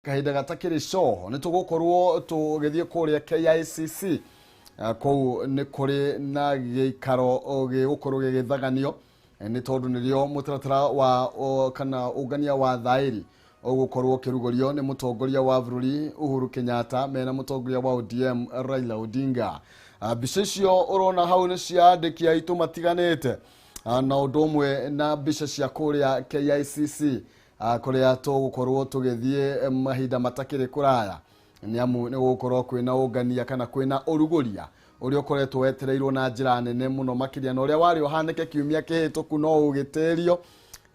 Kahinda gatakĩrĩ coho nĩ tũgũkorwo tũgĩthiĩ kũrĩa KICC. Kũu nĩ kũrĩ na gĩikaro gĩgũkorwo gĩgĩthaganio, nĩ tondũ nĩrĩo mũtaratara wa kana ũngania wa thaĩri ũgũkorwo ũkĩrugũrio nĩ mũtongoria wa bũrũri Uhuru Kenyatta mena mũtongoria wa ODM Raila Odinga. Mbica icio ũrona hau nĩ cia andĩki aitũ matiganĩte, na ũndũ ũmwe na mbica cia kũrĩa KICC, kũrĩa tũgũkorwo tũgĩthiĩ mahinda matakĩrĩ kũraya, nĩ amu nĩ gũgũkorwo kwĩna ũngania kana kwĩna ũrugũria ũrĩa ũkoretwo wetereirwo na njĩra nene mũno makĩria, na ũrĩa warĩ ũhanĩke kiumia kĩhĩtũku no ũgĩtĩrio,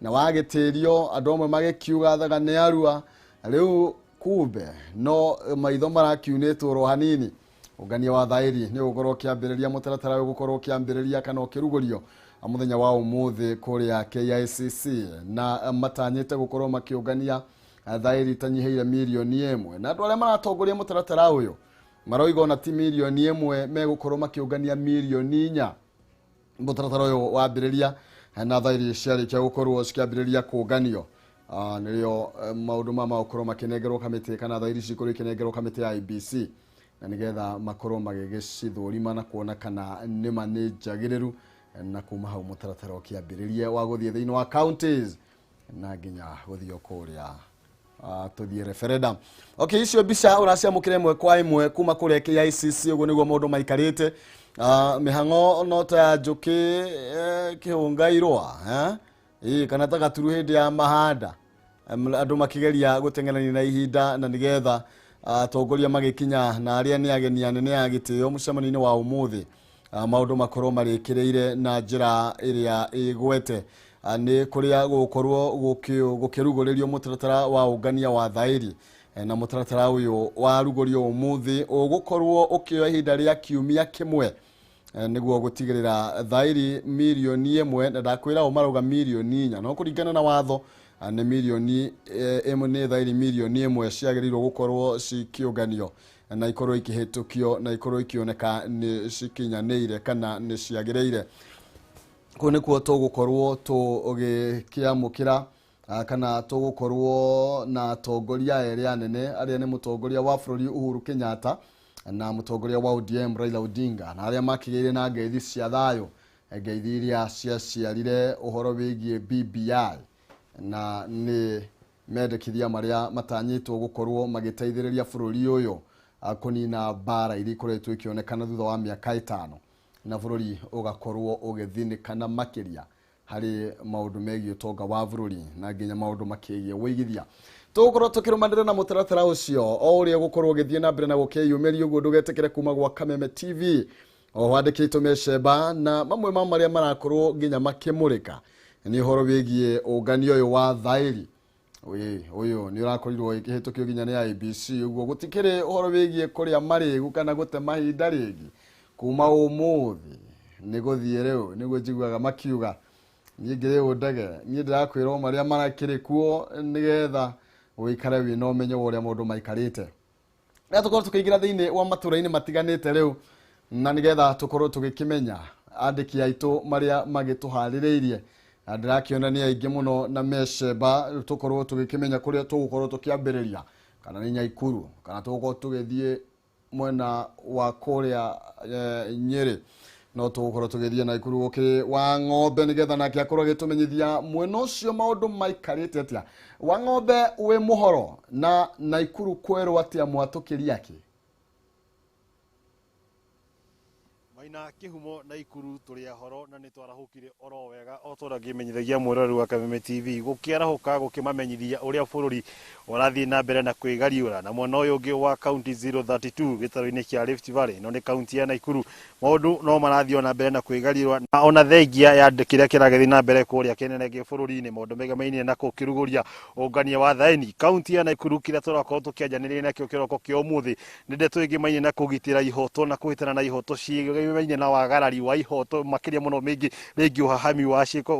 na wagĩtĩrio andũ amwe magĩkiuga thaga nĩ arua. Rĩu kumbe no maitho marakiunĩtwo ro hanini. Ũngania wa thaĩri nĩ ũgũkorwo ũkĩambĩrĩria, mũtaratara ũyũ ũgũkorwo ũkĩambĩrĩria kana ũkĩrugũrio mũthenya wa ũmũthĩ kũrĩa KICC, na matanyĩte gũkorwo makĩũngania thaĩri itanyihĩire 1 mirioni, na andũ arĩa maratongoria mũtaratara ũyũ maroiga ona ti 1 mirioni megũkorwo makĩũngania 4 mirioni mũtaratara ũyũ wambĩrĩria na thaĩri ciarĩkia gũkorwo cikĩambĩrĩria kũnganio. Nĩrĩo maũndũ maya magũkorwo makĩnengerwo kamĩtĩ, kana thaĩri cikorwo ikĩnengerwo kamĩtĩ ya IEBC, na nĩgetha makorwo magĩgĩcithũrima na kuona kana nĩma nĩ njagĩrĩru, na kuma hau mũtaratara ũkĩambĩrĩrie wa gũthiĩ thĩinĩ wa counties na nginya gũthiĩ kũrĩa tũthiĩ referendum. Okay, icio mbica ũraciamũkĩra ĩmwe kwa ĩmwe kuma kũrĩa KICC. Ũguo nĩguo maũndũ maikarĩte. Mĩhang'o no ta ya njũkĩ kĩhũnga irũa, eh? Ĩĩ, kana ta gaturu hĩndĩ ya mahanda. Andũ makĩgeria gũteng'erania na ihinda na nĩgetha atongoria magĩkinya na arĩa nĩ ageni anene a gĩtĩo mũcemanio-inĩ wa ũmũthĩ, maũndũ makorwo marĩkĩrĩire na njĩra ĩrĩa ĩgwete. Nĩ kũrĩa gũgũkorwo gũkĩrugũrĩrio mũtaratara wa ũngania wa thaĩri. Na mũtaratara ũyũ warugũrio ũmũthĩ ũgũkorwo ũkĩoya ihinda rĩa kiumia kĩmwe, nĩguo gũtigĩrĩra thaĩri 1 mirioni, na ndakwĩra o marauga 4 mirioni, no kũringana na watho nĩ 1 mirioni, nĩ thaĩri 1 mirioni ciagĩrĩirwo gũkorwo cikĩũnganio na ikorwo ikĩhĩtũkio na ikorwo ikĩoneka nĩ cikinyanĩire kana nĩ ciagĩrĩire. Kũu nĩkuo tũgũkorwo tũgĩkĩamũkĩra, kana tũgũkorwo na atongoria erĩ anene arĩa nĩ mũtongoria wa bũrũri Uhuru Kenyatta na mũtongoria wa ODM Raila Odinga, na arĩa makĩgĩire na ngeithi cia thayũ, ngeithi iria ciaciarire ũhoro wĩgiĩ BBI, na nĩ mendekithia marĩa matanyĩtwo gũkorwo magĩteithĩrĩria bũrũri ũyũ kũnina mbara iria ikoretwo ikĩonekana thutha wa mĩaka 5, na bũrũri ũgakorwo ũgĩthinĩkana makĩria harĩ maũndũ megiĩ ũtonga wa bũrũri na nginya maũndũ makĩgiĩ ũigithia. Tũgũkorwo tũkĩrũmanĩrĩra na mũtaratara ũcio o ũrĩa ũgũkorwo ũgĩthiĩ na mbere na gũkĩyumĩria, ũguo ndũgetĩkĩre kuma gwa Kameme TV o wandĩkĩtwo mecemba, na mamwe ma marĩa marakorwo nginya makĩmũrĩka nĩ ũhoro wĩgiĩ ũngania ũyũ wa thaĩri. Ũyũ nĩ ũrakorirwo ĩkĩhĩtũkio nginya nĩ IEBC, ũguo gũtikĩrĩ ũhoro wĩgiĩ kũrĩa marĩgu kana gũte mahinda rĩngĩ. Kuma ũmũthĩ nĩ gũthiĩ rĩu, nĩguo njiguaga makiuga. Niĩ ngĩrĩ ndege, niĩ ndĩrakwĩra o marĩa marakĩrĩ kuo nĩgetha ũikare wĩna ũmenyo wa ũrĩa maũndũ maikarĩte. Rĩrĩa tũkorwo tũkĩingĩra thĩinĩ wa matũra-inĩ matiganĩte rĩu, na nĩgetha tũkorwo tũgĩkĩmenya andĩki aitũ marĩa magĩtũharĩrĩirie, na ndĩrakĩona nĩ aingĩ mũno na mecemba, tũkorwo tũgĩkĩmenya kũrĩa tũgũkorwo tũkĩambĩrĩria, kana nĩ Nyaikuru kana tũgũkorwo tũgĩthiĩ mwena wa kũrĩa Nyĩrĩ. No tũgũkorwo tũgĩthiĩ Naikuru gũkĩrĩ wa ng'ombe, nĩgetha nake akorwo agĩtũmenyithia mwena ũcio maũndũ maikarĩte atĩa. Wa ng'ombe, wĩ mũhoro na Naikuru kwerwo atĩa, mwatũkĩria kĩ? Maina kĩhumo, Naikuru tũrĩ ahoro na nĩ twarahũkire oro wega o ta ũrĩa ngĩmenyithagia mwĩroreri wa Kameme TV gũkĩarahũka, gũkĩmamenyithia ũrĩa bũrũri ũrathiĩ na mbere na kwĩgariũra. Na mwena ũyũ ũngĩ wa kaunti 032 gĩtarũ-inĩ kĩa Rift Valley, no nĩ kaunti ya Naikuru, maũndũ no marathiĩ ona mbere na kwĩgariũra, na ona thengia ya kĩrĩa kĩragĩthiĩ na mbere kũrĩa kĩnene gĩbũrũri-inĩ, maũndũ megamainie na gũkĩrugũria ũngania wa thaĩni kaunti ya Naikuru. Kĩrĩa tũrakorwo tũkĩanjanĩria nakĩo kĩroko kĩa ũmũthĩ nĩ ndeto ĩngĩmainie na kũgitĩra ihoto na kũhĩtana na ihoto. Ĩgemaine na wagarari wa ihoto, makĩria mũno mĩingĩ rĩngĩ ũhahami wa ciĩko,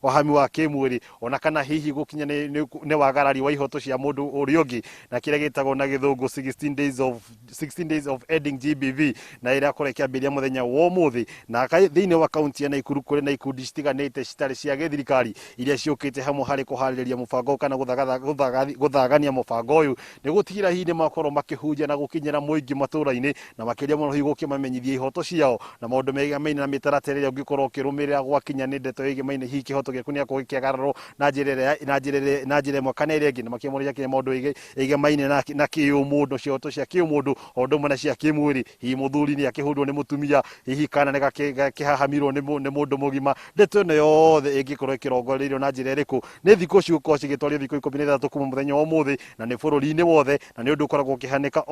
ũhahami wa kĩmwĩrĩ, ona kana hihi gũkinya nĩ wagarari wa ihoto cia mũndũ ũrĩa ũngĩ, na kĩrĩa gĩtagwo na gĩthũngũ 16 days of ending GBV, na ĩrakorwo ĩkĩambĩrĩria mũthenya wa ũmũthĩ. Na thĩinĩ wa kaunti ya Naikuru kũrĩ na ikundi citiganĩte citarĩ cia gĩthirikari iria ciũkĩte hamwe harĩ kũharĩrĩria mũbango kana gũthagania mũbango ũyũ, nĩ gũtigĩra hihi nĩ makorwo makĩhunjia na gũkinyĩra mũingĩ matũra-inĩ, na makĩria mũno hihi gũkĩmamenyithia ihoto ciao na maũndũ megamaine na mĩtaratara ĩrĩa ũngĩkorwo ũkĩrũmĩrĩra gwakinya nĩ ndeto ĩgemaine hihi kĩhoto gĩaku nĩ gĩakorwo gĩkĩagararwo na njĩra ĩmwe kana ĩrĩa ĩngĩ, na makĩria mũno gĩakinya maũndũ ĩgemaine na kĩũmũndũ, cihoto cia kĩũmũndũ o ũndũ ũmwe na cia kĩmwĩrĩ. Hihi mũthuri nĩ akĩhũrwo nĩ mũtumia, hihi kana nĩ gakĩhahamirwo nĩ mũndũ mũgima, ndeto ĩno yothe ĩngĩkorwo ĩkĩrongoreirio na njĩra ĩrĩkũ? Nĩ thikũ cigũkorwo cigĩtwario thikũ 16 kuma mũthenya wa ũmũthĩ, na nĩ bũrũri-inĩ wothe, na nĩ ũndũ ũkoragwo ũkĩhanĩka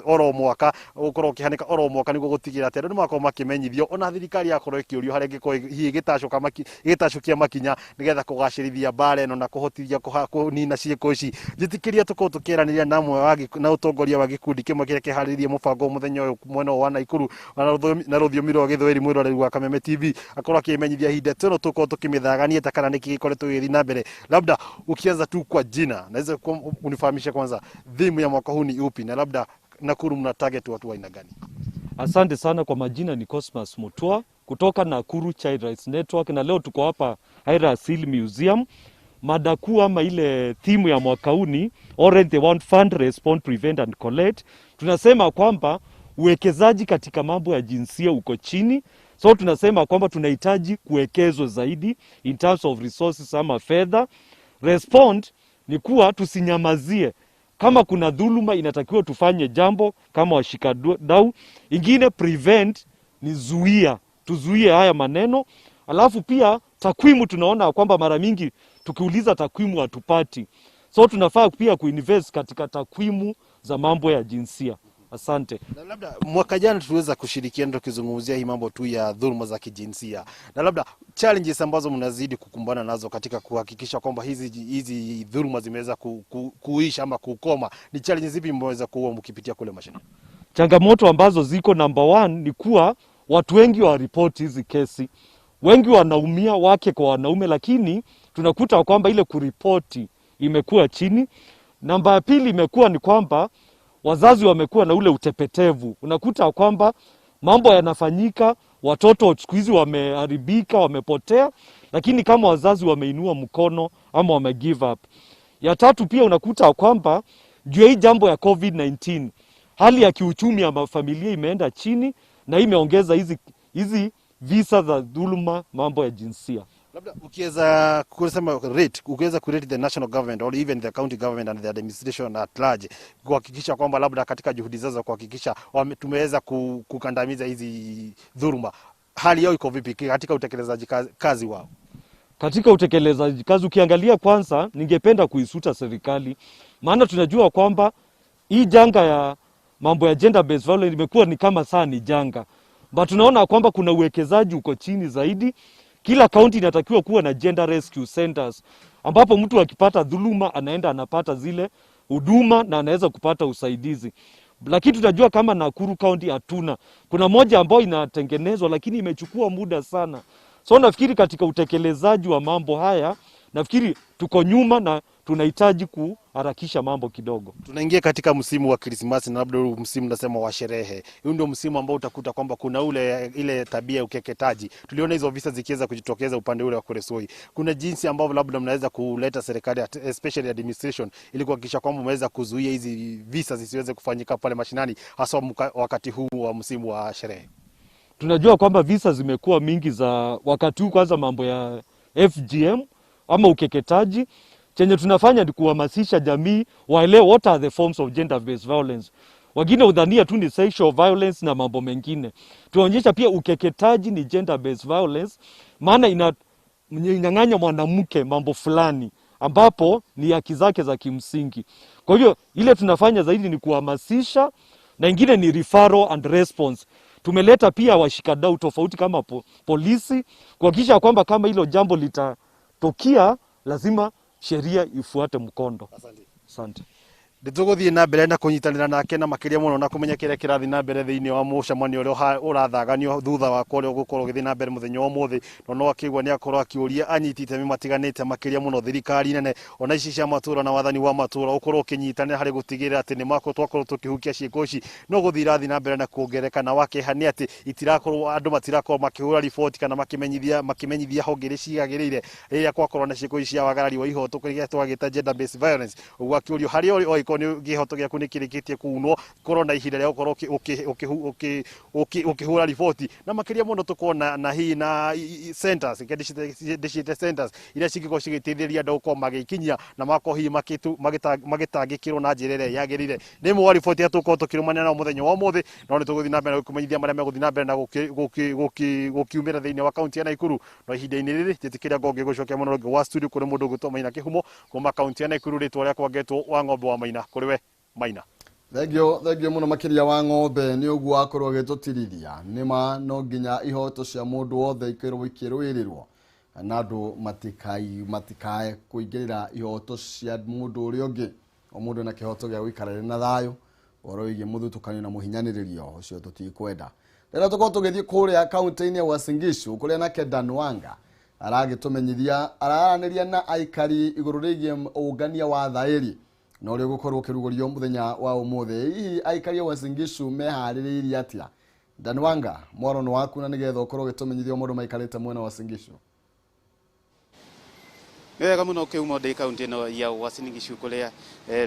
oro mwaka, ũkoragwo ũkĩhanĩka oro mwaka, nĩguo gũtigĩrĩra atĩ andũ nĩ makorwo makĩmenyithio, ona thirikari yakorwo ĩkĩũrio harĩa ĩngĩkorwo hihi ĩgĩtacũkia makinya nĩgetha kũgacĩrithia mbara ĩno na kũhotithia kũnina ciĩko ici. Njĩtĩkĩria tũkorwo tũkĩaranĩria na amwe na ũtongoria wa gĩkundi kĩmwe kĩrĩa kĩharĩrĩirie mũbango mũthenya ũyũ mwena ũyũ wa Naikuru na rũthiomi rwa Gĩthweri. Mwĩroreri wa Kameme TV akorwo akĩmenyithia ihinda teno tũkorwo tũkĩmĩthagania ta kana nĩkĩ gĩkoretwo gĩgĩthiĩ na mbere. Labda ukianza tu kwa jina, naweza unifahamisha kwanza theme ya mwaka huu ni upi, na labda Nakuru mna target watu wa aina gani? Asante sana kwa majina, ni Cosmas Mutua kutoka Nakuru Child Rights Network, na leo tuko hapa Hiras Hill Museum. Mada kuu ama ile theme ya mwaka huu ni Orange the One Fund, Respond, Prevent and Collect. Tunasema kwamba uwekezaji katika mambo ya jinsia uko chini, so tunasema kwamba tunahitaji kuwekezwa zaidi in terms of resources ama fedha. Respond ni kuwa tusinyamazie kama kuna dhuluma, inatakiwa tufanye jambo kama washikadau. Ingine prevent ni zuia, tuzuie haya maneno. Alafu pia takwimu, tunaona kwamba mara mingi tukiuliza takwimu hatupati, so tunafaa pia kuinvest katika takwimu za mambo ya jinsia. Asante. Na labda mwaka jana tuliweza kushirikiana tukizungumzia hii mambo tu ya dhuluma za kijinsia, na labda challenges ambazo mnazidi kukumbana nazo katika kuhakikisha kwamba hizi dhuluma zimeweza kuisha ama kukoma, ni challenges zipi mmeweza kuwa mkipitia kule mashinani? Changamoto ambazo ziko, number one ni kuwa watu wengi waripoti hizi kesi, wengi wanaumia wake kwa wanaume, lakini tunakuta kwamba ile kuripoti imekuwa chini. Namba ya pili imekuwa ni kwamba wazazi wamekuwa na ule utepetevu, unakuta kwamba mambo yanafanyika, watoto siku hizi wameharibika, wamepotea, lakini kama wazazi wameinua mkono ama wame give up. Ya tatu pia unakuta kwamba juu ya hii jambo ya COVID-19, hali ya kiuchumi ya mafamilia imeenda chini na hii imeongeza hizi visa za dhuluma, mambo ya jinsia. Labda ukiweza kusema rate, ukiweza kurate the national government or even the county government and the administration at large kuhakikisha kwamba labda katika juhudi zao za kuhakikisha tumeweza kukandamiza hizi dhuluma, hali yao iko vipi katika utekelezaji kazi wao? Katika utekelezaji kazi, ukiangalia kwanza, ningependa kuisuta serikali, maana tunajua kwamba hii janga ya mambo ya gender based violence imekuwa ni kama saa ni janga, but tunaona kwamba kuna uwekezaji uko chini zaidi. Kila kaunti inatakiwa kuwa na gender rescue centers ambapo mtu akipata dhuluma anaenda anapata zile huduma na anaweza kupata usaidizi, lakini tunajua kama Nakuru County hatuna. Kuna moja ambayo inatengenezwa lakini imechukua muda sana. So nafikiri katika utekelezaji wa mambo haya, nafikiri tuko nyuma na tunahitaji kuharakisha mambo kidogo. Tunaingia katika msimu wa Krismasi na labda huu msimu nasema wa sherehe. Huu ndio msimu ambao utakuta kwamba kuna ile tabia ya ukeketaji. Tuliona hizo visa zikiweza kujitokeza upande ule wa Kuresoi. Kuna jinsi ambavyo labda mnaweza kuleta serikali, especially administration, ili kuhakikisha kwamba mmeweza kuzuia hizi visa zisiweze kufanyika pale mashinani, hasa wakati huu wa msimu wa sherehe? Tunajua kwamba visa zimekuwa mingi za wakati huu, kwanza mambo ya FGM ama ukeketaji. Chenye tunafanya ni kuhamasisha jamii waelewe what are the forms of gender based violence. Wengine udhania tu ni sexual violence na mambo mengine. Tunaonyesha pia ukeketaji ni gender based violence, maana inanyang'anya mwanamke mambo fulani ambapo ni haki zake za kimsingi. Kwa hivyo ile tunafanya zaidi ni kuhamasisha, na ingine ni referral and response. Tumeleta pia washikadau tofauti kama polisi kuhakikisha kwamba kama hilo jambo litatokea lazima sheria ifuate mkondo. Asante. Asante. Nĩtũgũthiĩ na mbere na kũnyitanĩra nake na makĩria mũno na kũmenya kĩrĩa kĩrathiĩ na mbere thĩinĩ wa mũcemanio ũrĩa ũrathaganio thutha wakwa ũrĩa ũgũkorwo ũgĩthiĩ na mbere mũthenya wa ũmũthĩ. No no akĩigua nĩ akorwo akĩũria anyiti itemi matiganĩte makĩria mũno thirikari nene ona ici cia matũra na wathani wa matũra ũkorwo ũkĩnyitanĩra harĩ gũtigĩrĩra atĩ nĩ makorwo twakorwo tũkĩhukia ciĩko ici no gũthiĩ irathiĩ na mbere na kuongerereka, na wakĩeha nĩ atĩ itirakorwo andũ matirakorwo makĩhũra riboti kana makĩmenyithia honge iria ciagĩrĩire rĩrĩa kwakorwo na ciĩko ici cia wagarari wa ihoto kĩrĩa twagĩta gender based violence. Ũguo akĩũrio harĩa ũrĩ oĩkorwo nĩ kĩhoto gĩaku nĩ kĩrĩkĩtie kuunwo, korwo na ihinda rĩa gũkorwo ũkĩhũra riboti, na makĩria mũno tũkorwo na hihi na centers, ndĩciĩte centers iria cingĩkorwo cigĩteithĩrĩria andũ gũkorwo magĩkinyia na magakorwo hihi magĩtangĩkĩrwo na njĩra ĩrĩa yagĩrĩire. Nĩ ĩmwe wa riboti iria tũgũkorwo tũkĩrũmania nao mũthenya wa ũmũthĩ, no nĩ tũgũthiĩ na mbere na gũkũmenyithia marĩa megũthiĩ na mbere na gũkiumĩra thĩinĩ wa kaunti ya Nakuru. No ihinda-inĩ rĩrĩ njĩtĩkĩria ngorwo ngĩgũcokia mũno rũngĩ wa studio kũrĩ mũndũ ũgwĩtwo Maina Kĩhumo kuma kaunti ya Nakuru, rĩtwa rĩakwa ngetwo wa ng'ombe wa Maina. Kũrĩ we Maina. Thengio mũno makĩria wa ng'ombe nĩ ũguo akorwo agĩtũtirithia. Nĩma no nginya ihoto cia mũndũ wothe ikorwo ikĩrũĩrĩrwo na andũ matikae kũingĩrĩra ihoto cia mũndũ ũrĩa ũngĩ. O mũndũ ena kĩhoto gĩa gũikara arĩ na thayũ, ũhoro wĩgiĩ mũthutũkanio na mũhinyanĩrĩrio ũcio tũtikwenda. Rĩrĩa tũkorwo tũgĩthiĩ kũrĩa kaunti-inĩ ya Uasin Gishu kũrĩa nake Dan Wanga aragĩtũmenyithia araranĩria na aikari igũrũ rĩgiĩ ũngania wa thaĩri na ũrĩa ũgũkorwo ũkĩrugũrio mũthenya wa ũmũthĩ. Hihi aikari a Uasin Gishu meharĩrĩirie atĩa? Dan Wanga, mwaro nĩ waku na nĩgetha ũkorwo ũgĩtũmenyithia mũndũ maikarĩte mwena wa Uasin Gishu. Nĩ wega mũno kĩhumo ndĩ kaunti ĩno ya Uasin Gishu kũrĩa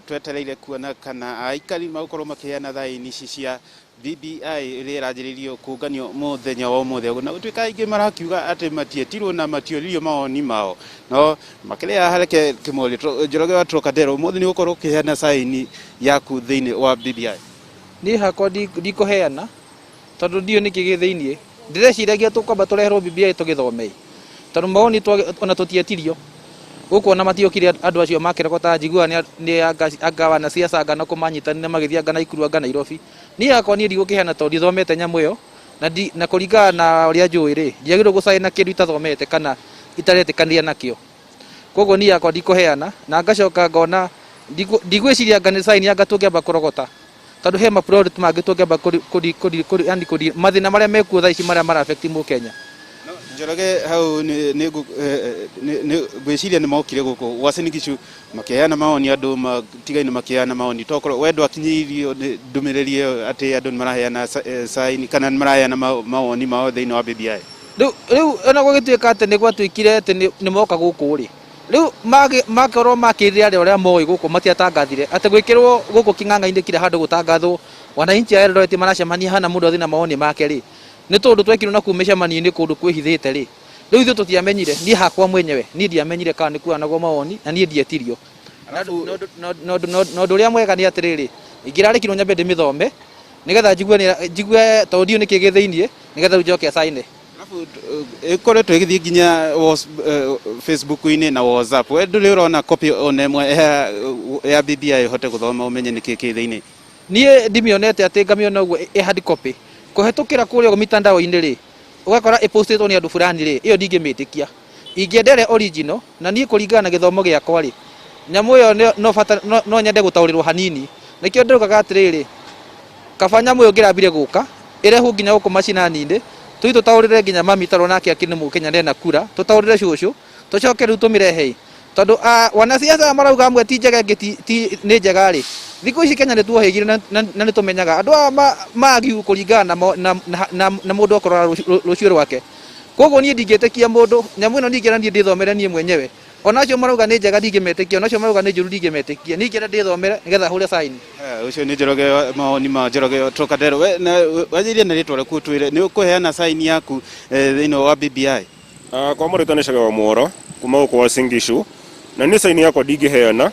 twetereire kuona kana aikari magũkorwo makĩheana thaĩni ici cia BBI ĩrĩa ĩranjĩrĩirio kũnganio mũthenya wa ũmũthĩ, na gũtuĩka aingĩ marakiuga atĩ matietirwo na matioririo mawoni mao, no makĩrĩa hareke kĩmori Njoroge wa Trocadero ũmũthĩ nĩ ũgũkorwo ũkĩheana saini yaku thĩinĩ wa BBI. Niĩ hakwa ndikũheana tondũ ndiũĩ nĩkĩ gĩ thĩiniĩ. Ndĩreciragia tũkwamba tũreherwo BBI tũgĩthomei, tondũ mawoni ona tũtietirio gũkũ, ona matiokire andũ acio makĩrogota njiguaga nĩ anga wanasiasa anga na kũmanyitanĩra magĩthiĩ anga Naikuru anga Nairobi. Niĩ hakwa niĩ ndigũkĩheana tondũ ndithomete nyamũ ĩyo, na kũringana na ũrĩa njũĩ rĩ, ndiagĩrĩirwo gũcaina kĩndũ itathomete kana itaretĩkanĩria nakĩo. Koguo niĩ hakwa ndikũheana, na ngacoka ngona ndigwĩciria anga nĩ caini anga tũngĩamba kũrogota, tondũ he ma priority mangĩ tũngĩamba yani mathĩna marĩa mekuo thaa ici marĩa mara affect mũkenya. Njoroge hau nĩ ngwĩciria nĩ mokire gũkũ Uasin Gishu makĩheana mawoni, andũ matigaine makĩheana mawoni, tokorwo we ndwakinyĩirio ndũmĩrĩri ĩyo atĩ andũ nĩ maraheana saini kana nĩ maraheana mawoni mao thĩinĩ wa BBI. Rĩu ona gũgĩtuĩka atĩ nĩ gwatuĩkire atĩ nĩ moka gũkũ rĩ, rĩu makorwo makĩrĩra arĩa ũrĩa moĩ gũkũ matiatangathire atĩ gwĩkĩrwo gũkũ kĩng'ang'a-inĩ kira handũ gũtangathwo wananchi a Eldoret maracemania hana mũndũ athiĩ na mawoni make rĩ, nĩ tondũ twekirwo na kuu mĩcemanio-inĩ kũndũ kwĩhithĩte rĩ, rĩu ithuĩ tũtiamenyire. Niĩ hakwa mwenyewe niĩ ndiamenyire kana nĩ kuoyanagwo mawoni na niĩ ndietirio. Na ũndũ ũrĩa mwega nĩ atĩrĩrĩ, ingĩrarĩkirwo nyambe ndĩmĩthome nĩgetha njigue tondũ ndiũĩ nĩkĩ gĩ thĩiniĩ, nĩgetha rĩu njoke caine. Alafu ĩkoretwo ĩgĩthiĩ nginya Facebook-inĩ na WhatsApp. We ndũrĩ ũrona copy ona ĩmwe ya BBI ũhote gũthoma ũmenye nĩkĩ kĩ thĩiniĩ? Niĩ ndimĩonete atĩ ngamĩona ũguo ĩ hard copy. Kũhetũkĩra kũrĩa ũguo mitandao-inĩ rĩ, ũgakora ĩpostĩtwo nĩ andũ fulani rĩ, ĩyo ndingĩmĩtĩkia. Ingĩenda ĩrĩa original, na niĩ kũringana na gĩthomo gĩakwa rĩ, nyamũ ĩyo no nyende gũtaũrĩrwo hanini. Nĩkĩo ndĩraugaga atĩrĩrĩ, kaba nyamũ ĩyo ĩngĩrambire gũka, ĩrehwo nginya gũkũ macinani-inĩ, tũthiĩ tũtaũrĩre nginya mami tondũ nake akĩrĩ nĩ mũkenya ndena kura, tũtaũrĩre cũcũ, tũcoke rĩu tũmĩrehe. Tondũ wanasiasa marauga amwe ti njega ĩngĩ nĩ njega rĩ, thikũ ici Kenya nĩ tuohĩgire na nĩ tũmenyaga andũ aya magiu kũringana na mũndũ akorora rũciũ rwake. Koguo niĩ ndingĩtĩkia mũndũ, nyamũ ĩno ningĩ niĩ ndĩthomere niĩ mwenyewe. Ona acio marauga nĩ njega ndingĩmetĩkia, ona acio marauga nĩ njũru ndingĩmetĩkia. Niĩ ingĩenda ndĩthomere nĩgetha hũre sign. Ũcio nĩ Njoroge, mawoni ma Njoroge Trocadero. We wanjĩrĩrie na rĩtwa rĩaku ũtwĩre nĩ ũkũheana sign yaku thĩinĩ wa BBI? Kwa marĩtwa nĩ Chege wa Mworo kuma gũkũ Uasin Gishu, na niĩ sign yakwa ndingĩheana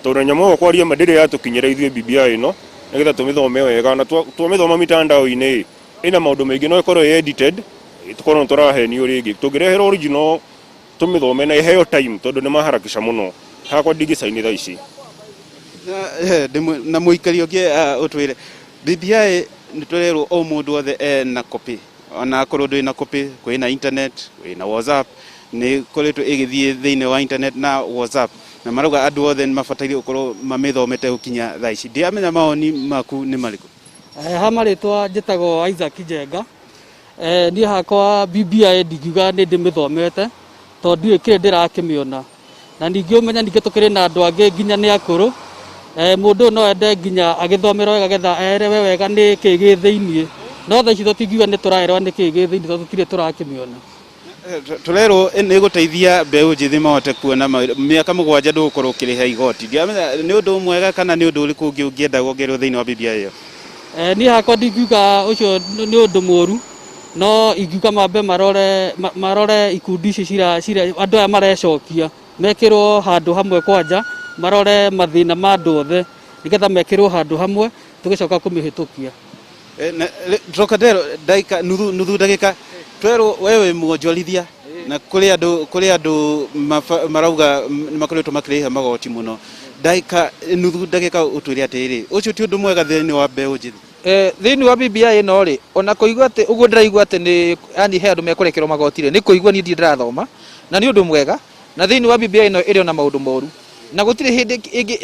tondũ nyamũ ĩyo kwaria ma ndĩrĩ yatũkinyĩra ithuĩ BBI ĩno nĩgetha tũmĩthome wega, na twamĩthoma mitandao-inĩ ĩna maũndũ maingĩ, no ĩkorwo ĩ edited, tũkorwo nĩ tũrahenio rĩngĩ. Tũngĩreherwo original tũmĩthome na ĩheo time tondũ nĩ maharakisha mũno, hakwa ndingĩcaini thaa ici. Na mũikari ũngĩ ũtwĩre BBI nĩ tũrerwo o mũndũ wothe ena copy, ona akorwo ndũrĩ na copy kwĩna internet, kwĩna WhatsApp, nĩ ĩkoretwo ĩgĩthiĩ thĩinĩ wa internet na WhatsApp, Na marauga andũ othe nĩ mabataire gũkorwo mamĩthomete gũkinya thaa ici. Ndiramenya mawoni maku nĩ marĩkũ? Ha marĩtwa njĩtagwo Isaac Njenga. Niĩ hakwa BBI ndingiuga nĩ ndĩmĩthomete tondũ ndiũĩ kĩrĩa ndĩrakĩmĩona, na ningĩ ũmenya ningĩ tũkĩrĩ na andũ angĩ nginya nĩ akũrũ. Mũndũ ũyũ no ende nginya agĩthomerwo wega getha erewe wega nĩ kĩĩ gĩ thĩiniĩ, no thaa ici tũtingiuga nĩ tũraerewa nĩ kĩĩ gĩ thĩiniĩ tondũ tũtirĩ tũrakĩmĩona. Tũrerwo nĩ gũteithia mbeũ njĩthĩ mahote kuona mĩaka 7 ndũgũkorwo ũkĩrĩha igoti. Ndiramenya nĩ ũndũ mwega kana nĩ ũndũ ũrĩkũ ũngĩ ũngĩenda wongererwo thĩinĩ wa BBI ĩyo? Niĩ hakwa ndingiuga ũcio nĩ ũndũ mũũru, no ingiuga mambe marore ikundi ici andũ aya marecokia mekĩrwo handũ hamwe kwanja, marore mathĩna ma andũ othe nĩgetha mekĩrwo handũ hamwe tũgĩcoka kũmĩhĩtũkia. Trocadero ndagĩka nuthu ndagĩka twerwo wewe mwonjorithia na kũrĩ andũ marauga nĩ makoretwo makĩrĩha magoti mũno. Ndagĩka nuthu ndagĩka ũtwĩre atĩrĩrĩ, ũcio ti ũndũ mwega thĩinĩ wa mbeũ njĩthĩ? Thĩinĩ wa BBI ĩno rĩ, ona kũigua atĩ ũguo ndĩraigua atĩ nĩ yani he andũ mekũrekerwo magoti rĩ, nĩ kũigua niĩ ndirĩ ndĩrathoma na nĩ ũndũ mwega. Na thĩinĩ wa BBI ĩno ĩrĩ ona maũndũ moru na gũtirĩ hĩndĩ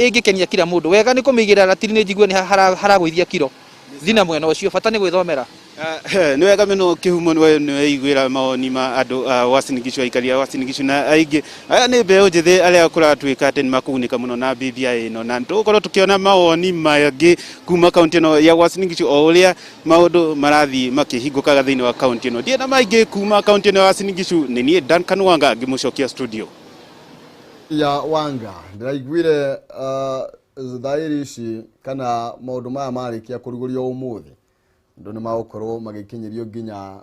ĩngĩkenia kila mũndũ. Wega nĩ kũmĩigĩrĩra ratiri, nĩ njigue nĩ haragũithia kiro thina mwena ũcio, bata nĩ gwĩthomera. Nĩ wega mũno Kĩhumo, nĩ weiguĩra mawoni ma andũ a Uasin Gishu, aikari a Uasin Gishu na aingĩ aya nĩ mbeũ njĩthĩ arĩa kũratuĩka atĩ nĩ makũgunĩka mũno na BBI ĩno, na tũgũkorwo tũkĩona mawoni mangĩ kuma kaunti ĩno ya Uasin Gishu o ũrĩa maũndũ marathiĩ makĩhingũkaga thĩinĩ wa kaunti ĩno. Ndiĩ na maingĩ kuma kaunti ĩno ya Uasin Gishu, nĩ niĩ Duncan Wanga ngĩmũcokia studio. Ya Wanga, ndĩraiguire thaĩri ici kana maũndũ maya marĩkia kũrugũrio ũmũthĩ, andũ nĩ magũkorwo magĩkinyĩrio nginya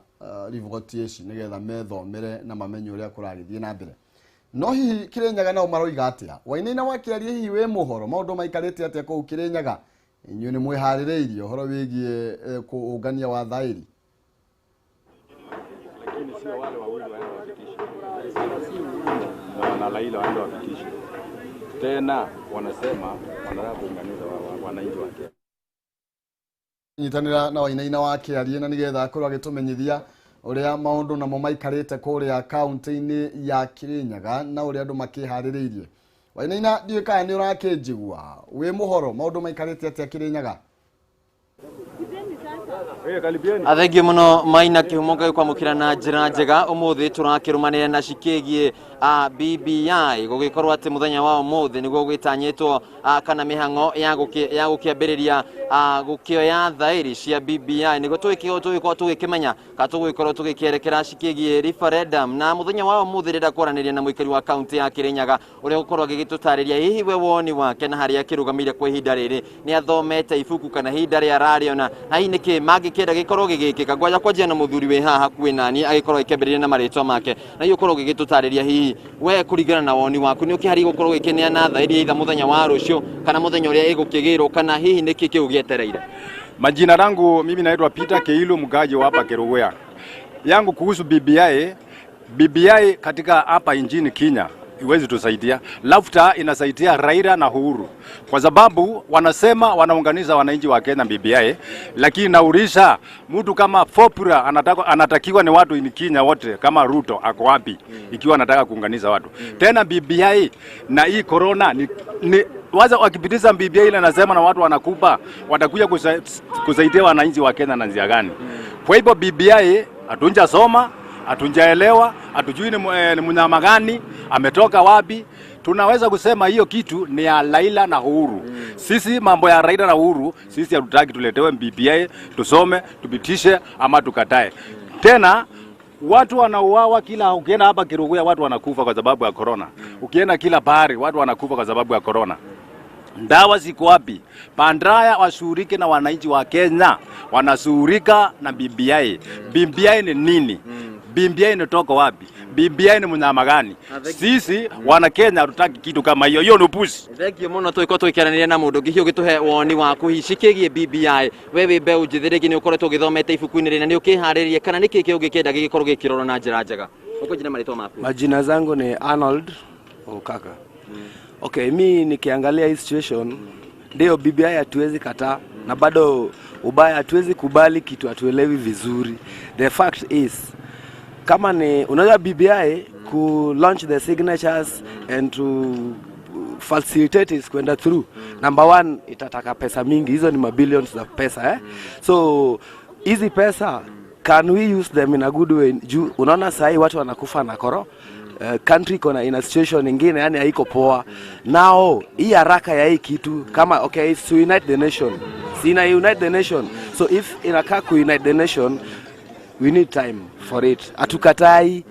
riboti ici nĩgetha methomere na mamenye ũrĩa kũragĩthiĩ na mbere. No hihi Kĩrĩnyaga nao maroiga atĩa? Wainaina wa Kĩarie, hihi wĩ mũhoro maũndũ maikarĩte atĩa kũu Kĩrĩnyaga? Inyuĩ nĩ mwĩharĩrĩirie ũhoro wĩgiĩ kũũngania wa thaĩri? Lakini sio wale wawili waende wapitishe na Raila waende wapitishe tena, wanasema wanataka kuunganisha wananchi wa Kenya. Nyitanĩra na Wainaina wa Kĩarie na nĩgetha akorwo agĩtũmenyithia ũrĩa maũndũ namo maikarĩte kũrĩa kaunti-inĩ ya Kĩrĩnyaga na ũrĩa andũ makĩharĩrĩirie. Wainaina, ndiũĩ kana nĩ ũrakĩnjigua, wĩ mũhoro maũndũ maikarĩte atĩa Kĩrĩnyaga? Athengiũ mũno Maina Kĩhumo, ngagĩkwamũkĩra na njĩra njega. Ũmũthĩ tũrakĩrũmanĩra na cikĩgiĩ BBI gũgĩkorwo atĩ mũthenya wa ũmũthĩ nĩguo gwĩtanyĩtwo kana mĩhang'o ya gũkĩambĩrĩria gũkĩoya thaĩri cia BBI nĩguo tũgĩkorwo tũgĩkĩmenya kana tũgũgĩkorwo tũgĩkĩerekera cikĩgiĩ referendum. Na mũthenya wa ũmũthĩ ndĩrenda kwaranĩria na mũikari wa kaunti ya Kĩrĩnyaga ũrĩa ũgũkorwo agĩgĩtũtarĩria hihi we woni wake na harĩa akĩrũgamĩire kwa ihinda rĩrĩ, nĩ athomete ibuku kana ihinda rĩa ararĩona na hihi nĩkĩ mangĩkĩenda gĩkorwo gĩgĩkĩka. Ngwanja kwanjia na mũthuri wĩ haha hakuhĩ nani agĩkorwo agĩkĩambĩrĩria na marĩtwa make, na hihi ũkorwo ũgĩgĩtũtarĩria hihi we kũringana na woni waku nĩ ũkĩharĩirie gũkorwo ũgĩkĩneana thaĩri either mũthenya wa rũciũ kana mũthenya ũrĩa ĩgũkĩgĩrwo, kana hihi nĩkĩ kĩu gĩetereire? Majina langu mimi naitwa Peter Keilu, mkaji wa hapa Kerugoya. Yangu kuhusu BBI, BBI katika hapa nchini Kenya iwezi tusaidia. Lafta inasaidia Raila na Uhuru kwa sababu wanasema wanaunganisha wananchi wa Kenya BBI, lakini naulisha mtu kama Fopura anatakiwa ni watu in Kenya wote kama Ruto ako wapi ikiwa anataka kuunganisha watu? Tena BBI na hii corona ni waza wakipitisha BBI ile nasema na watu wanakupa, watakuja kusaidia wananchi wa Kenya na njia gani? Kwa hivyo BBI hatunjasoma, hatunjaelewa, hatujui ni mnyama gani, ametoka wapi. Tunaweza kusema hiyo kitu ni ya Raila na Uhuru. Sisi mambo ya Raila na Uhuru, sisi hatutaki tuletewe BBI, tusome, tupitishe ama tukatae. Tena watu wanauawa kila, ukienda hapa Kerugoya watu wanakufa kwa sababu ya corona. Ukienda kila bahari watu wanakufa kwa sababu ya corona. Ndawa ziko wapi? Pandraya washughulike na wananchi wa Kenya. Wanashughulika na BBI. BBI ni nini? BBI inatoka wapi? BBI ni mnyama gani? Sisi wana Kenya hatutaki kitu kama hiyo. Hiyo ni upuzi. Thank you muno twiko twikiranĩria na mũndũ ũngĩ hihi ũgĩtũhe woni waku hihi cikĩgiĩ BBI. We wĩ mbeũ njĩthĩ rĩngĩ nĩ ũkoretwo ũgĩthomete ibuku-inĩ rĩna nĩ ũkĩharĩrĩrie kana nĩkĩ kĩ ũngĩkĩenda gĩgĩkorwo gĩkĩrorwo na njĩra njega? Ũkũnjĩra marĩtwa maku. Majina zangu ni Arnold Okaka. Okay, mi nikiangalia hii situation ndio BBI hatuwezi kataa na bado ubaya hatuwezi kubali kitu hatuelewi vizuri. The fact is kama ni unajua BBI ku launch the signatures and to facilitate is kwenda through. Number one, itataka pesa mingi, hizo ni mabillions za pesa, eh? So hizi pesa, can we use them in a good way? Juu unaona sahii watu wanakufa na koro, country iko na ina situation ingine, yani haiko poa. Now hii haraka ya hii kitu kama, okay, it's to unite the nation, si ina unite the nation? So if inakaa ku unite the nation, we need time for it. Hatukatai,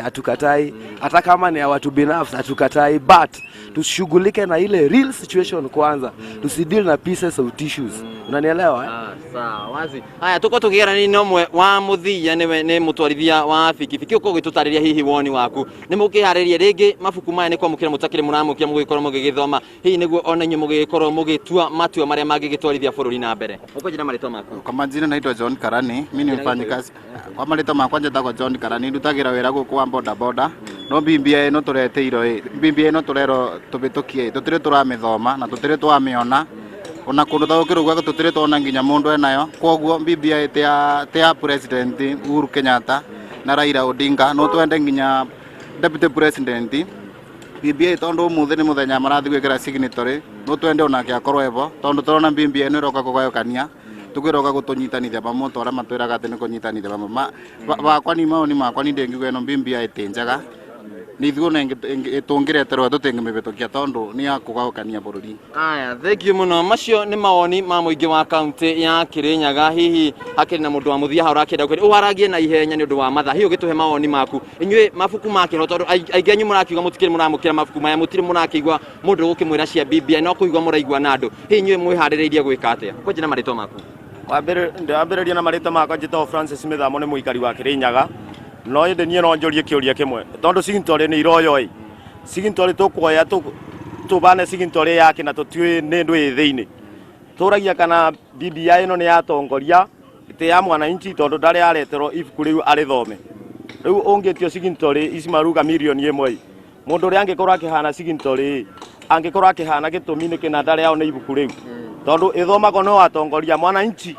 hatukatai, hata kama ni ya watu binafsi, hatukatai, but tushughulike na ile real situation kwanza, tusideal na pieces of tissues, unanielewa, eh? Ah, sawa wazi. Haya, tuko tukigerania na ũmwe wa mũthia, nĩwe nĩ mũtwarithia wa bikibiki, ũkorwo ũgĩtũtarĩria hihi woni waku nĩ mũkĩharĩria rĩngĩ mabuku maya nĩ kwamũkĩra mũtakĩrĩ mũramũkĩra mũgĩkorwo mũgĩgĩthoma, hihi nĩguo ona inyuĩ mũgĩgĩkorwo mũgĩtua matua marĩa mangĩgĩtwarithia bũrũri na mbere. Ũkũnjĩra marĩtwa maku? Kwa majina naitwa John Karani, mimi ni mfanyikazi. Kwa marĩtwa makwa njĩtagwo John Karani, ndutagĩra wĩra gũkũ wa boda boda. No BBI ĩno tũreteirwo ĩ, BBI ĩno tũrerwo tũbĩtũkie, tũtirĩ tũramĩthoma na tũtirĩ twamĩona. Ona kũndũ ta gũkĩrũgwa tũtirĩ tuona nginya mũndũ enayo. Koguo BBI ti ya President Uhuru Kenyatta na Raila Odinga, no twende nginya Deputy President. BBI tondu umuthi ni muthenya marathi gwikira signatory, no twende onake akorwo evo, tondu turona BBI ĩno ĩroka kũgayũkania, tukiroka gutunyitanithia pamwe ta ũrĩa matwĩraga atĩ nĩ kũnyitanithia pamwe. Bakwa ni maoni makwa ni ndingiuga ĩno BBI ti njega, nĩ ithuĩ ona tũngĩreterwo tũtingĩmĩhĩtũkia tondũ nĩ ya kũgayũkania bũrũri. Aya, thank you mũno. Macio nĩ mawoni ma mũingĩ wa kaunti ya Kirinyaga. Hihi hakĩrĩ na mũndũ wa mũthia hau ũrakĩenda kwĩra ũwaragie na ihenya nĩ ũndũ wa mathaa, hihi ũgĩtũhe mawoni maku inyuĩ mabuku ma kĩro, tondũ aingĩ anyu mũrakiuga mũtikĩrĩ mũramũkĩra mabuku maya, mũtirĩ mũrakĩigua mũndũ ũgũkĩmwĩra cia BBI, no kũigua mũraigua na andũ. Hihi inyuĩ mwĩharĩrĩirie gwĩka atĩa? Kwanjia na marĩtwa maku. Ndĩrambĩrĩria na marĩtwa makwa, njĩtagwo Francis Mĩthamo, nĩ mũikari wa Kĩrĩnyaga. No ĩndĩ niĩ no njũrie kĩũria kĩmwe, tondũ signatory nĩ iroyo ĩ, signatory tũkuoya tũbane signatory yake na tũtiũĩ nĩ ndũ ĩ thĩinĩ. Tũragia kana BBI ĩno nĩ yatongoria ti ya mwananchi, tondũ ndarĩ areterwo ibuku rĩu arĩthome. Rĩu ũngĩtio signatory ici maruga 1 million ĩ, mũndũ ũrĩa angĩkorwo akĩhana signatory ĩ, angĩkorwo akĩhana gĩtũmi nĩkĩ na ndarĩ aona ibuku rĩu, tondũ ĩthomagwo no atongoria. Mwananchi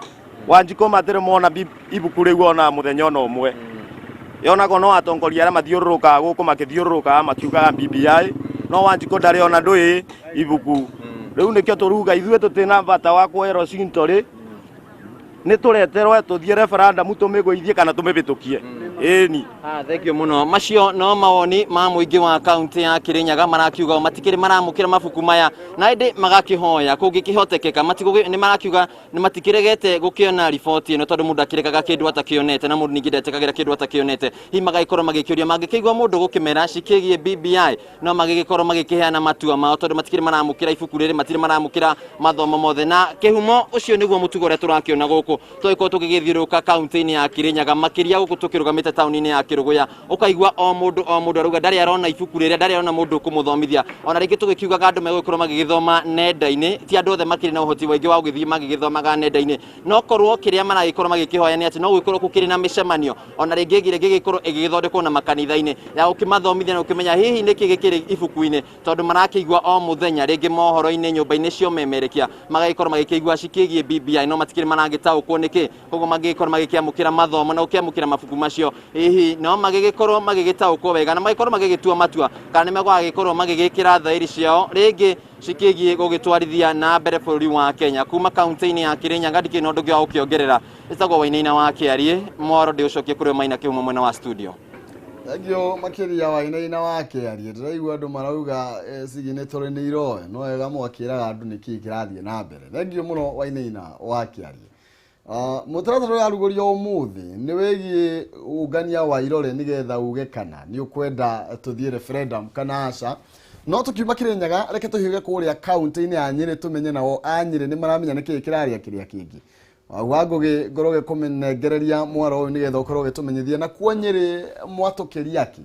Wanjikũ matirĩ mona ibuku rĩu ona mũthenya ona ũmwe, yonagwo no atongoria arĩa mathiũrũrũkaga gũkũ makĩthiũrũrũkaga makiugaga BBI, no Wanjikũ ndarĩ ona ndũĩ ibuku rĩu. Nĩkĩo tũruga ithuĩ tũtĩna bata wa kuoerwo signatory, nĩ tũreterwo tũthiĩ referendum tũmĩgũithie kana tũmĩhĩtũkie, ĩni. Ah, thank you mũno. Macio no mawoni ma mũingĩ wa kaunti ya Kirinyaga, marakiuga o matikĩrĩ maramũkĩra mabuku maya, na ĩndĩ magakĩhoya kũngĩkĩhotekeka nĩ marakiuga nĩ matikĩregete gũkĩona riboti ĩno, tondũ mũndũ akĩrekaga kĩndũ atakĩonete, na mũndũ ningĩ ndetĩkagĩra kĩndũ atakĩonete. Hihi magagĩkorwo magĩkĩũria mangĩkĩigua mũndũ gũkĩmera cikĩgie BBI, no magĩgĩkorwo magĩkĩheana matua mao, tondũ matikĩrĩ maramũkĩra ibuku rĩrĩ, matirĩ maramũkĩra mathomo mothe. Na kĩhumo ũcio nĩguo mũtugo ũrĩa tũrakĩona gũkũ tũgĩkorwo tũgĩgĩthiũrũrũka kaunti-inĩ ya Kirinyaga, makĩria gũkũ tũkĩrũgamĩte taũni-inĩ ya Kĩrũgũya, ũkaigua o mũndũ o mũndũ arauga ndarĩ arona ibuku rĩrĩa, ndarĩ arona mũndũ ũkũmũthomithia. Ona rĩngĩ tũgĩkiugaga andũ megũgĩkorwo magĩgĩthoma nenda-inĩ, ti andũ othe makĩrĩ na ũhoti waingĩ wa gũgĩthiĩ magĩgĩthomaga nenda-inĩ. No korwo kĩrĩa maragĩkorwo magĩkĩhoya nĩ atĩ no gũgĩkorwo gũkĩrĩ na mĩcemanio, ona rĩngĩ ĩngĩ ĩgĩkorwo ĩgĩgĩthondekwo na makanitha-inĩ ya gũkĩmathomithia na gũkĩmenya hihi nĩkĩ gĩkĩrĩ ibuku-inĩ, tondũ marakĩigua o mũthenya rĩngĩ mohoro-inĩ, nyũmba-inĩ cia ũmemerekia, magagĩkorwo magĩkĩigua cikĩgiĩ BBI, no matikĩrĩ maragĩtaũkwo nĩkĩ. Koguo mangĩgĩkorwo magĩkĩamũkĩra mathomo na gũkĩamũkĩra mabuku macio, hihi no magĩgĩkorwo magĩgĩtaũkwo wega na magĩkorwo magĩgĩtua matua kana nĩ megũgagĩkorwo magĩgĩkĩra thaĩri ciao rĩngĩ cikĩgiĩ gũgĩtwarithia na mbere bũrũri wa Kenya. Kuma kaunti-inĩ ya Kirinyaga, ndikĩrĩ na ũndũ ũngĩ wa gũkĩongerera. Ĩtagwo Wainaina wa Kĩariĩ mwaro, ndĩũcokie kũrĩ Maina Kĩhumo mwena wa studio. Thengio makĩria, Wainaina wa Kĩariĩ. Ndĩraigua andũ marauga signatory nĩ iroe, no wega mwakĩraga andũ nĩkĩĩ kĩrathiĩ na mbere. Thengio mũno, Wainaina wa Kĩariĩ. Mũtaratara ũrĩa arugũrio ũmũthĩ nĩ wĩgiĩ ũngania wa irore nĩgetha uge kana nĩ ũkwenda tũthiĩ referendum kana aca. No tũkiuma Kĩrĩnyaga, reke tũhiũge kũrĩa kaunti-inĩ ya Nyĩrĩ, tũmenye nao a Nyĩrĩ nĩ maramenya nĩkĩĩ kĩraria kĩrĩa kĩngĩ. Wa Ngũgĩ, ngorwo gĩkũmĩnengereria mwaro ũyũ nĩgetha ũkorwo ũgĩtũmenyithia na kuo Nyĩrĩ mwatũkĩria kĩ.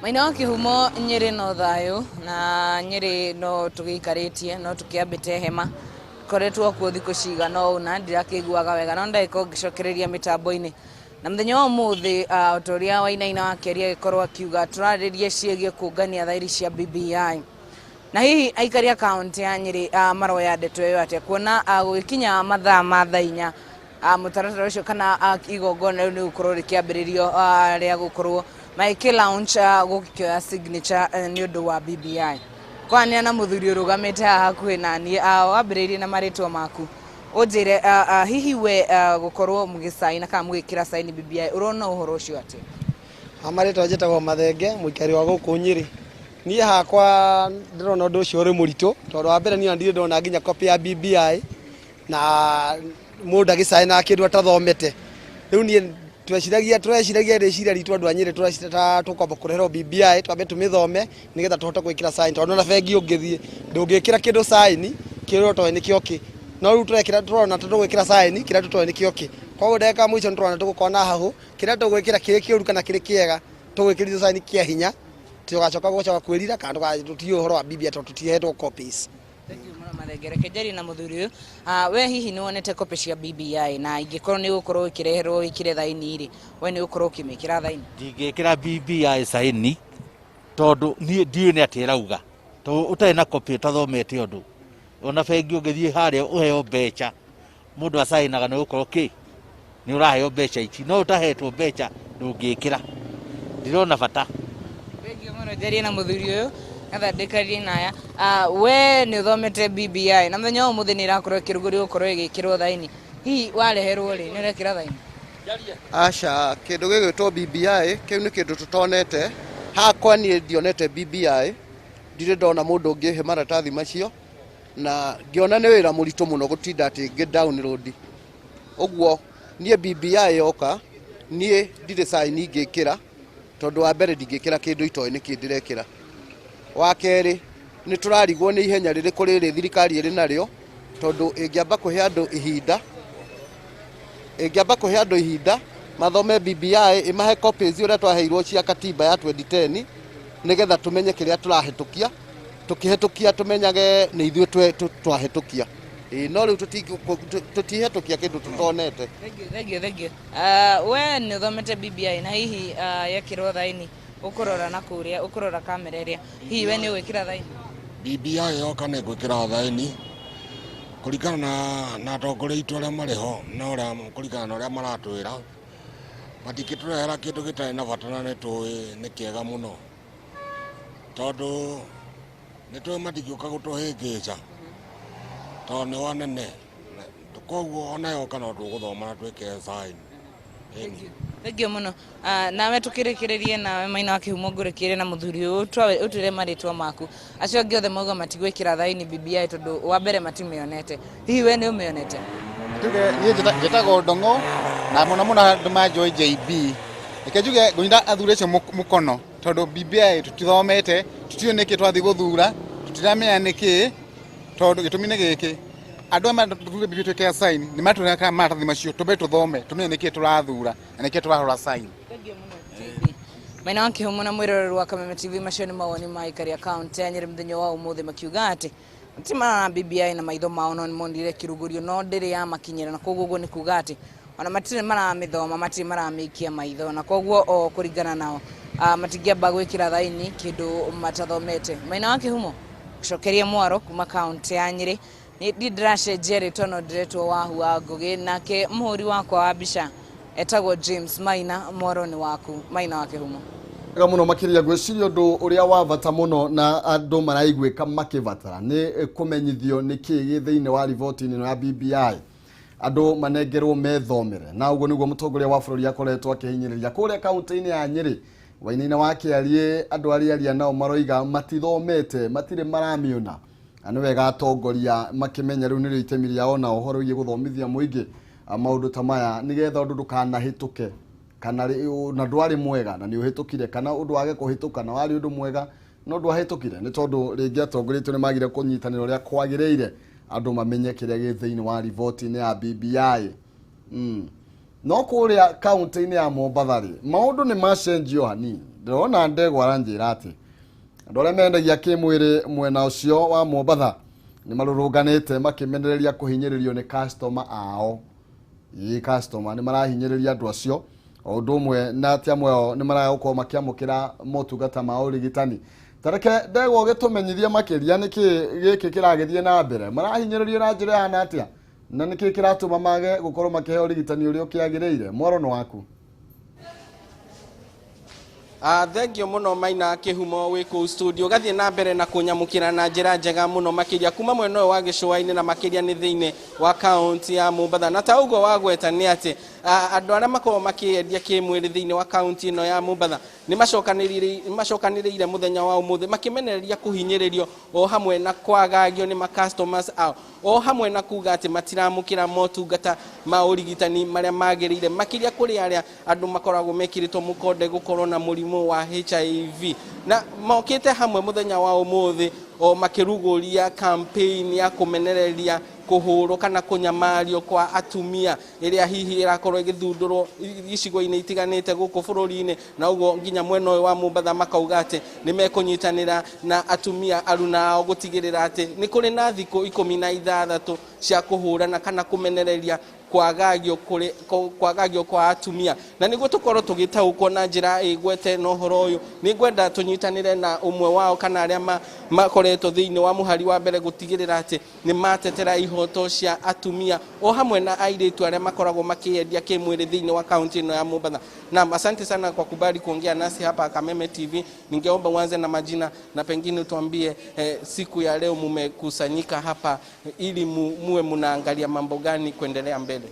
Maina wa Kĩhumo, Nyĩrĩ no thayũ, na Nyĩrĩ no tũgĩikarĩtie, no tũkĩambĩte hema, koretwo kuo thikũ cigana ũna, ndirakĩiguaga wega, no ndagĩkorwo ngĩcokereria mĩtambo-inĩ. Na mũthenya wa ũmũthĩ, ta ũrĩa Wainaina wa Kĩaria agĩkorwo akiuga, tũrarĩria ciĩgiĩ kũngania thairi cia BBI, na hihi aikari a kaunti ya Nyĩrĩ maroya ndeto ĩyo atĩa, kuona gũgĩkinya mathaa ma thaa 4 mũtaratara ũcio kana igongona rĩu nĩ gũkorwo rĩkĩambĩrĩrio rĩa gũkorwo Magĩkĩ launch gũkĩoya signature nĩ ũndũ wa BBI. Kwania na mũthuri ũrũgamĩte haha hakuhĩ na niĩ, wambĩrĩirie na marĩtwa maku, ũnjĩre hihi we gũkorwo mũgĩcaina kana mũgĩkĩra saini BBI, ũrona ũhoro ũcio atĩa? Amarĩtwa njĩtagwo Mathenge, mũikari wa gũkũ Nyĩrĩ. Niĩ hakwa ndĩrona ũndũ ũcio ũrĩ mũritũ, tondũ wa mbere niĩ ndirĩ ndona nginya copy ya BBI, na mũndũ agĩcaina kĩndũ atathomete. Rĩu niĩ tweciragia tũreciragia rĩciria ritũ andũ a Nyĩrĩ, tũreciria tũkwamba kũreherwo BBI twambe tũmĩthome nĩgetha tũhote gwĩkĩra sign, tondũ ona bengi ũngĩthiĩ ndũngĩkĩra kĩndũ sign kĩrĩa ũtoĩ nĩkĩo kĩ. No rĩu tũrekĩra, tũrona tũgwĩkĩra sign kĩrĩa tũtoĩ nĩkĩo kĩ. Koguo ndagĩka mũico nĩtũrona tũgũkorwo na hahũ, kĩrĩa tũgwĩkĩra kĩrĩ kĩũru kana kĩrĩ kĩega, tũgwĩkĩrithio sign kĩa hinya, tũgacoka gũcoka kwĩrira kana tũtiũĩ ũhoro wa BBI tondũ tũtihetwo copies. Mathenge, reke njarie na mũthuri ũyũ. We hihi nĩ wonete copy cia BBI, na ingĩkorwo nĩ ũgũkorwo ũkĩreherwo wĩkĩre thaini rĩ, we nĩ ũgũkorwo ũkĩmĩkĩra thaini? Ndingĩkĩra BBI saini tondũ niĩ ndiũĩ nĩ atĩa ĩrauga, tondũ ũtarĩ na copy ũtathomete ũndũ. Ona bengi ũngĩthiĩ harĩa ũheo mbeca, mũndũ acainaga nĩ gũkorwo kĩ nĩ ũraheo mbeca ici, no ũtahetwo mbeca ndũngĩkĩra. Ndirona bata. Thengiũ mũno. Njarie na mũthuri ũyũ gathondekarie naya. We nĩ ũthomete BBI, na mũthenya wa ũmũthĩ nĩ ĩrakorwo ĩkĩrugũrio gũkorwo ĩgĩkĩrwo thaini, hihi wareherwo rĩ, nĩ ũrekĩra thaini? Aca, kĩndũ gĩgwĩtwo BBI kĩu nĩ kĩndũ tũtonete. Hakwa niĩ ndionete BBI, ndirĩ ndona mũndũ ũngĩhe maratathi macio, na ngĩona nĩ wĩra mũritũ mũno gũtinda atĩ ngĩ download. Ũguo niĩ BBI yoka, niĩ ndirĩ sign ingĩkĩra, tondũ wa mbere ndingĩkĩra kĩndũ itoĩ nĩkĩ ndĩrekĩra. Wa kerĩ nĩ tũrarigwo nĩ ihenya rĩrĩkũ rĩrĩ thirikari ĩrĩ narĩo, tondũ ĩngĩamba kũhe andũ ihinda, ĩngĩamba kũhe andũ ihinda mathome BBI, ĩmahe copies ũrĩa twaheirwo cia katiba ya 2010, nĩgetha tũmenye kĩrĩa tũrahĩtũkia, tũkĩhĩtũkia tũmenyage nĩ ithuĩ twahĩtũkia. No rĩu tũtihĩtũkia kĩndũ tũtonete. Thengiũ, thengiũ. We nĩ ũthomete BBI, na hihi yekĩrwo thaini ũkũrora na kũrĩa ũkũrora kamera ĩrĩa, hihi we nĩ ũgwĩkĩra thaini? BBI yoka nĩ ngwĩkĩra thaini kũringana na atongoria aitũ arĩa marĩ ho, na ũrĩa kũringana na ũrĩa maratwĩra, matingĩtũrehera kĩndũ gĩtarĩ na bata, na nĩ tũĩ nĩ kĩega mũno, tondũ nĩ tũĩ matingĩũka gũtũhĩngĩca tondũ nĩ wanene. Koguo ona yoka no tũgũthoma na twĩkĩre sign. Thengiũ mũno. Nawe tũkĩrĩkĩrĩrie nawe Maina wa Kĩhumo, ngũrĩkĩrie na mũthuri ũyũ, ũtwĩre marĩtwa maku. Acio angĩ othe mauga matigwĩkĩra thaini BBI tondũ wa mbere matimĩonete, hihi we nĩ ũmĩonete? Tuge niĩ njĩtagwo Ndong'o, na mũno mũno andũ manjũĩ JB. Reke njuge ngũnyita athuri acio mũkono, tondũ BBI tũtithomete, tũtiũĩ nĩkĩ twathiĩ gũthura, tũtiramenya nĩkĩ, tondũ gĩtũmi nĩ gĩkĩ, andũ aya mathure BBI twĩkĩra sign nĩ matũrehera maratathi macio tũmbe tũthome tũmenye nĩkĩ tũrathura na nĩkĩ tũrahũra sign. Maina wa Kĩhumo na mwĩroreri wa Kameme TV, macio nĩ mawoni ma aikari a kaunti ya Nyĩrĩ mũthenya wa ũmũthĩ, makiuga atĩ matimana na BBI na maitho mao, no nĩmonire kĩrugũrio no ndĩrĩ yamakinyĩra, na koguo ũguo nĩ kuga atĩ ona matirĩ maramĩthoma, matirĩ maramĩikia maitho, na koguo o kũringana nao matingĩamba gwĩkĩra thaini kĩndũ matathomete. Maina wa Kĩhumo, gũcokeria mwaro kuma kaunti ya Nyĩrĩ. Nĩ ndĩracenjia rĩtwa no ndĩretwo Wahu wa Ngũgĩ, nake mũhũri wakwa wa mbica etagwo James Maina. Mwaro nĩ waku, Maina wa Kĩhumo. Wega mũno makĩria. Ngwĩciria ũndũ ũrĩa wa bata mũno na andũ maraiguĩka makĩbatara nĩ kũmenyithio nĩ kĩĩ gĩ thĩinĩ wa riboti ĩno ya BBI, andũ manengerwo methomere, na ũguo nĩguo mũtongoria wa bũrũri akoretwo akĩhinyĩrĩria kũrĩa kaunti-inĩ ya Nyĩrĩ. Wainaina wa Kĩariĩ, andũ arĩa aria nao maroiga matithomete, matirĩ maramĩona, na nĩ wega atongoria makĩmenya rĩu nĩrĩo itemi rĩao na ũhoro wĩgiĩ gũthomithia mũingĩ maũndũ ta maya, nĩgetha ũndũ ndũkanahĩtũke kana na ndwarĩ mwega na nĩ ũhĩtũkire, kana ũndũ wage kũhĩtũka na warĩ ũndũ mwega no ndwahĩtũkire, nĩ tondũ rĩngĩ atongoria aitũ nĩ magire kũnyitanĩra ũrĩa kwagĩrĩire andũ mamenye kĩrĩa gĩ thĩinĩ wa riboti-inĩ ya BBI. No kũrĩa kaunti-inĩ ya Mombatha rĩ, maũndũ nĩ macenjio hanini. Ndĩrona ndegwa aranjĩra atĩ andũ arĩa mendagia kĩmwĩrĩ mwena ũcio wa Mombatha nĩ marũrũnganĩte makĩmenereria kũhinyĩrĩrio nĩ customer ao. Ĩ customer nĩ marahinyĩrĩria andũ acio, o ũndũ ũmwe na atĩ amwe ao nĩ maraga gũkorwo makĩamũkĩra motungata ma ũrigitani. Tareke ndegwa ũgĩtũmenyithia makĩria nĩkĩ gĩkĩ kĩragĩthiĩ na mbere, marahinyĩrĩrio na njĩra ĩhana atĩa, na nĩkĩ kĩratũma mage gũkorwo makĩheo ũrigitani ũrĩa ũkĩagĩrĩire. Mwaro nĩ waku. Thengio muno Maina Kihumo wi kuu studio gathie na mbere na kunyamukira na njira njega muno makiria kuma mwena ũyũ wa gĩcũa-inĩ na makiria nĩ thĩinĩ wa kaunti ya Mombatha. Na ta ũguo wagweta nĩ atĩ andũ arĩa makoragwo makĩendia kĩmwĩrĩ thĩinĩ wa kaunti ĩno ya Mombatha nĩ macokanĩrĩire mũthenya wa ũmũthĩ makĩmenereria kũhinyĩrĩrio o hamwe na kwagagio nĩ ma customers ao o hamwe na kuga atĩ matiramũkĩra motungata ma ũrigitani marĩa magĩrĩire makĩria kũrĩ arĩa andũ makoragwo mekĩrĩtwo mũkonde gũkorwo na mũrimũ wa HIV. Na mokĩte hamwe mũthenya wa ũmũthĩ o makĩrugũria campaign ya kũmenereria kũhũrwo kana kũnyamario kwa atumia ĩrĩa hihi ĩrakorwo ĩgĩthundũrwo icigo-inĩ itiganĩte gũkũ bũrũri-inĩ, na ũguo nginya mwena ũyũ wa Mombatha makauga atĩ nĩ mekũnyitanĩra na atumia aruna ao gũtigĩrĩra atĩ nĩ kũrĩ na thikũ 16 cia kũhũrana kana kũmenereria kwagagio kwa atumia. Na nĩguo tũkorwo tũgĩtaũkwo na njĩra ĩgwete na ũhoro ũyũ, nĩ ngwenda tũnyitanĩre na ũmwe wao kana arĩa makoretwo thĩinĩ wa mũhari wa mbere gũtigĩrĩra atĩ nĩ matetera ihoto cia atumia o hamwe na airĩtu arĩa makoragwo makĩendia kĩmwĩrĩ thĩinĩ wa kaunti ĩno ya Mombatha. Naam, asante sana kwa kubali kuongea nasi hapa Kameme TV. Ningeomba uanze na majina na pengine utuambie siku ya leo mumekusanyika hapa ili muwe munaangalia mambo gani kuendelea mbele.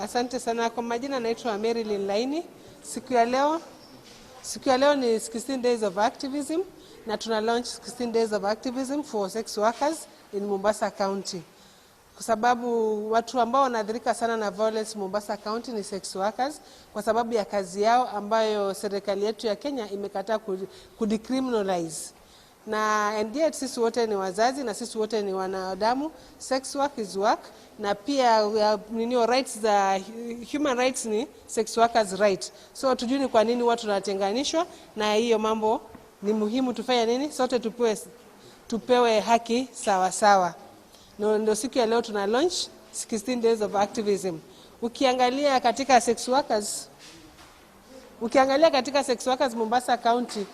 Asante sana kwa majina, naitwa Marilyn Laini. Siku ya leo ni 16 days of activism na tuna launch 16 days of activism for sex workers in Mombasa County. Kwa sababu watu ambao wanaathirika sana na violence Mombasa County ni sex workers, kwa sababu ya kazi yao ambayo serikali yetu ya Kenya imekataa kudecriminalize. Na and yet sisi wote ni wazazi na sisi wote ni wanadamu. Sex work is work, na pia nini rights za human rights ni sex workers right. So tujui ni kwa nini watu wanatenganishwa na hiyo mambo. Ni muhimu tufanye nini? Sote tupewe haki sawa sawa. Ndio siku ya leo tuna launch 16 days of activism. Ukiangalia katika sex workers Mombasa County,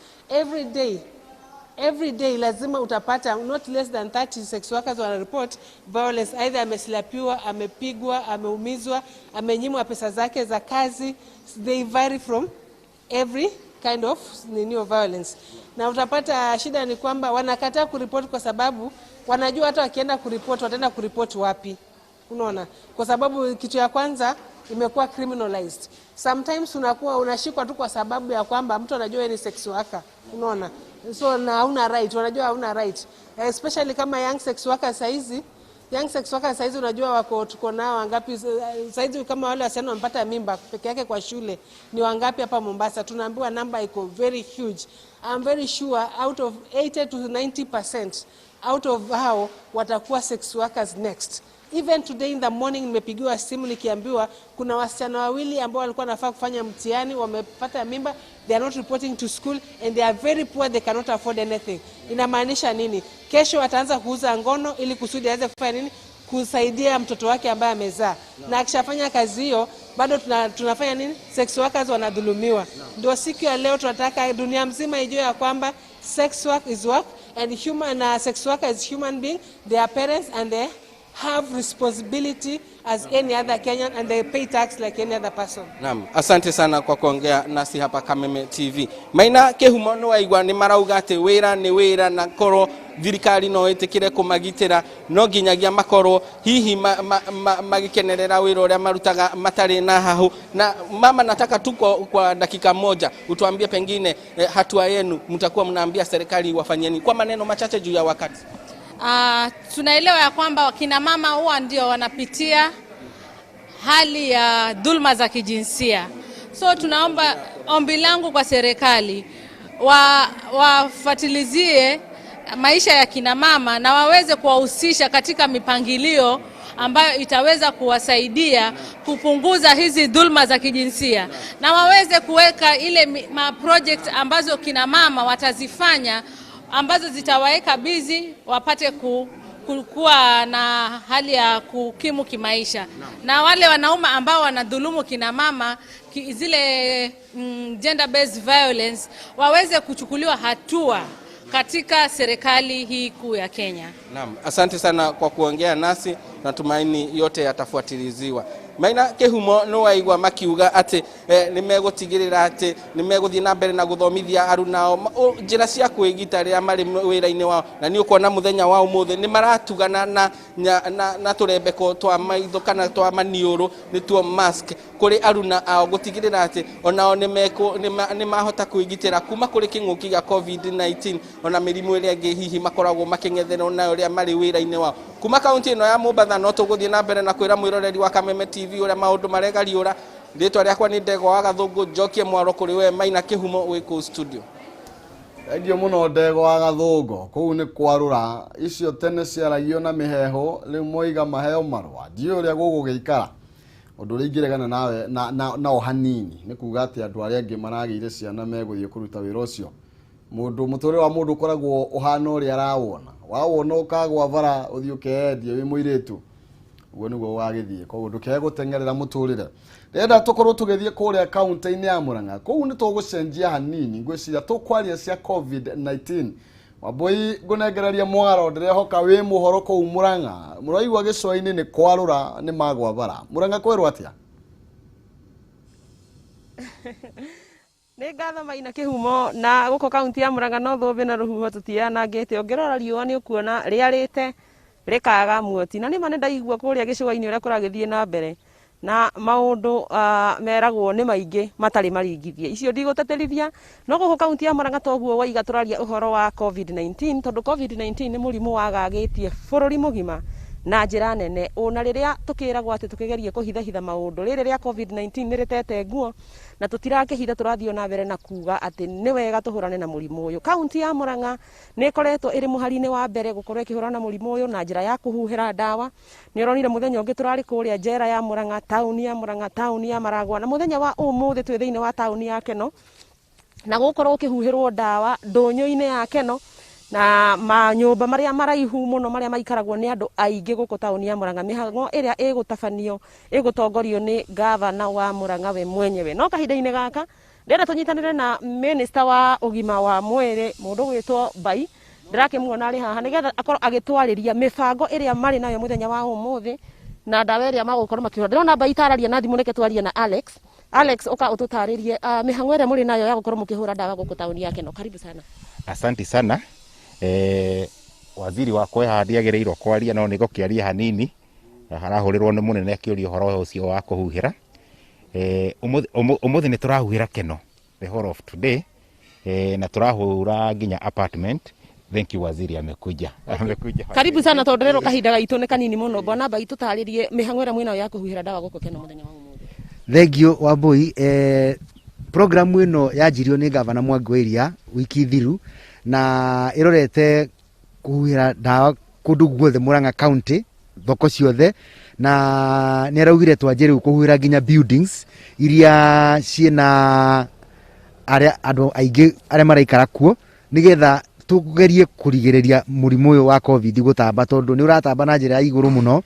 every day lazima utapata not less than 30 sex workers wana report violence, either ameslapiwa, amepigwa, ameumizwa, amenyimwa pesa zake za kazi. They vary from every kind of new violence. Na utapata shida ni kwamba wanakataa kuripoti kwa sababu wanajua hata wakienda kuripoti wataenda kuripoti wapi. Unaona? Kwa sababu kitu ya kwanza imekuwa criminalized. Sometimes unakuwa unashikwa tu kwa sababu ya kwamba mtu anajua ni sex worker. Unaona? So na hauna right, wanajua hauna right. Especially kama young sex worker saizi. Young sex worker saizi unajua wako tuko nao wangapi saizi? Kama wale wasichana wanapata mimba peke yake kwa shule ni wangapi hapa Mombasa? Tunaambiwa namba iko very huge. I'm very sure out of 80 to 90% out of hao watakuwa sex workers next. Even today in the morning nimepigiwa simu nikiambiwa kuna wasichana wawili ambao walikuwa wanafaa kufanya mtihani wamepata mimba, they are not reporting to school and they are very poor, they cannot afford anything. Inamaanisha nini? Kesho wataanza kuuza ngono ili kusudi aweze kufanya nini? Kusaidia mtoto wake ambaye amezaa. Na akishafanya kazi hiyo bado tunafanya nini? Sex workers wanadhulumiwa. Ndio siku ya leo tunataka dunia mzima ijue ya kwamba sex work is work and human sex worker is human being, they are parents and they have responsibility as any other Kenyan and they pay tax like any other person. Naam, asante sana kwa kuongea nasi hapa Kameme TV. Maina Kihumo no waigua ni marauga ati wira ni wira na korwo thirikari no itikire kumagitira no nginyagia makorwo hihi magikenerera wira uria marutaga matari na hahu. Na mama, nataka tu kwa dakika moja utuambie pengine hatua yenu mtakuwa mnaambia serikali wafanyeni kwa maneno machache juu ya wakati. Tunaelewa ya kwamba kina mama huwa ndio wanapitia hali ya dhulma za kijinsia. So tunaomba, ombi langu kwa serikali wafuatilizie maisha ya kina mama na waweze kuwahusisha katika mipangilio ambayo itaweza kuwasaidia kupunguza hizi dhulma za kijinsia, na waweze kuweka ile ma project ambazo kina mama watazifanya ambazo zitawaweka busy wapate kuwa na hali ya kukimu kimaisha. Na wale wanaume ambao wanadhulumu kina mama zile gender based violence waweze kuchukuliwa hatua katika serikali hii kuu ya Kenya. Naam, asante sana kwa kuongea nasi, natumaini yote yatafuatiliziwa. Maina Kĩhumo, nĩ waigua makiuga atĩ nĩ megũtigĩrĩra atĩ nĩ megũthiĩ na mbere na gũthomithia arunao njĩra cia kwĩgita rĩrĩa marĩ wĩra-inĩ wao, na nĩ ũkuona mũthenya wa ũmũthĩ nĩ maratugana na tũrembeko twa maitho kana twa maniũrũ, nĩtuo mask, kũrĩ aruna ao gũtigĩrĩra atĩ onao nĩ mahota kwĩgitĩra kuma kũrĩ kĩng'ũki gĩa COVID-19 ona mĩrimũ ĩrĩa ĩngĩ hihi makoragwo makĩng'etherwo nayo rĩrĩa marĩ wĩra-inĩ wao. Kuma kaunti ĩno ya Mombatha, no tũgũthiĩ na mbere na kwĩra mwĩroreri wa Kameme TV ũrĩa maũndũ maregariũra. Rĩtwa rĩakwa nĩ Ndegwa wa Gathũngũ. Njokie mwaro kũrĩ we Maina Kĩhumo wĩ kũu studio. Thengiũ mũno, Ndegwa wa Gathũngũ. Kũu nĩ kwarũra. Icio tene ciaragio na mĩheehũ, rĩu moiga maheo marũa. Ndiũĩ ũrĩa gũgũgĩikara. Ũndũ ũrĩa ingĩregana nawe nao hanini nĩ kuga atĩ andũ arĩa angĩ maragĩire ciana megũthiĩ kũruta wĩra ũcio. Mũndũ, mũtũrĩre wa mũndũ ũkoragwo ũhana ũrĩa arawona. Wawona ũkagwa bara ũthiĩ ũkeyendie wĩ mũirĩtu, ũguo nĩguo ũgagĩthiĩ. Koguo ndũkĩage gũteng'erera mũtũrĩre. Ndĩrenda tũkorwo tũgĩthiĩ kũrĩa kaunti-inĩ ya Murang'a. Kũu nĩ tũgũcenjia hanini, ngwĩciria tũkwaria cia COVID-19. Wambui, ngũnengereria mwaro, ndĩrehoka wĩ mũhoro kũu Murang'a. Mũraigua gĩcũa-inĩ nĩ kwarũra, nĩ magwa bara. Murang'a kwerwo atĩa? Nĩ ngatho, Maina Kĩhumo. Na gũkũ kaunti ya Murang'a no thũmbĩ na rũhuho tũtianangĩte. Ũngĩrora riũa nĩ ũkuona rĩarĩte rĩkaga muoti, na nĩma nĩ ndaigua kũrĩa gĩcũa-inĩ ũrĩa kũragĩthiĩ na mbere na maũndũ meragwo nĩ maingĩ matarĩ maringithie. Icio ndigũteterithia, no gũkũ kaunti ya Murang'a toguo waiga tũraria ũhoro wa COVID-19, tondũ COVID-19 nĩ mũrimũ wagagĩtie bũrũri mũgima na njĩra nene, ona rĩrĩa tũkĩragwo atĩ tũkĩgerie kũhithahitha maũndũ. Rĩrĩ rĩa COVID-19 nĩ rĩtete nguo na tũtirakĩhitha, tũrathiĩ na mbere na kuga atĩ nĩ wega tũhũrane na mũrimũ ũyũ. Kaunti ya Murang'a nĩ ĩkoretwo ĩrĩ mũhari-inĩ wa mbere gũkorwo ĩkĩhũrana na mũrimũ ũyũ na njĩra ya kũhuhĩra ndawa. Nĩ ũronire mũthenya ũngĩ tũrarĩ kũrĩa njera ya Murang'a, taũni ya Murang'a, taũni ya Maragwa, na mũthenya wa ũmũthĩ twĩ thĩinĩ wa taũni ya Keno na gũkorwo ũkĩhuhĩrwo ndawa ndũnyũ-inĩ ya Keno na manyũmba marĩa maraihu mũno marĩa maikaragwo nĩ andũ aingĩ gũkũ taũni ya Murang'a, mĩhang'o ĩrĩa ĩgũtabanio ĩgũtongorio nĩ gavana wa Murang'a we mwenyewe. No kahinda-inĩ gaka ndĩrenda tũnyitanĩre na minister wa ũgima wa mwĩrĩ, mũndũ gwĩtwo Mbai. Ndĩrakĩmuona arĩ haha nĩgetha akorwo agĩtwarĩria mĩbango ĩrĩa marĩ nayo mũthenya wa ũmũthĩ na ndawa ĩrĩa magũkorwo makĩhũra. Ndĩrona Mbai tararia na thimũ, reke twarie na Alex. Alex, ũka ũtũtarĩrie mĩhang'o ĩrĩa mũrĩ nayo ya gũkorwo mũkĩhũra ndawa gũkũ taũni ya Keno. Karibu sana. Asanti sana. Waziri wakwa haha ndiagĩrĩirwo kwaria, no nĩ ngũkĩaria hanini. Harahũrĩrwo nĩ mũnene akĩũria ũhoro ũcio wa kũhuhĩra. Ũmũthĩ nĩ tũrahuhĩra Keno the whole of today, na tũrahũra nginya apartment. Thank you, waziri amekuja, amekuja. Karibu sana, tondũ rĩrũ kahinda gaitũ nĩ kanini mũno. Bwana Mbai, tũtarĩrie mĩhang'o ĩrĩa mwĩnayo ya kũhuhĩra ndawa gũkũ Keno mũthenya wa ũmũthĩ. Thank you, Wambui. Programu ĩno yanjirio nĩ gavana Mwangi wa Iria wiki thiru na ĩrorete kũhuhĩra ndawa kũndũ guothe Murang'a County, thoko ciothe, na nĩ araugire twanjie rĩu kũhuhĩra nginya buildings iria ciĩna arĩa andũ aingĩ arĩa maraikara kuo, nĩgetha tũgerie kũrigĩrĩria mũrimũ ũyũ wa COVID gũtamba, tondũ nĩ ũratamba na njĩra ya igũrũ mũno,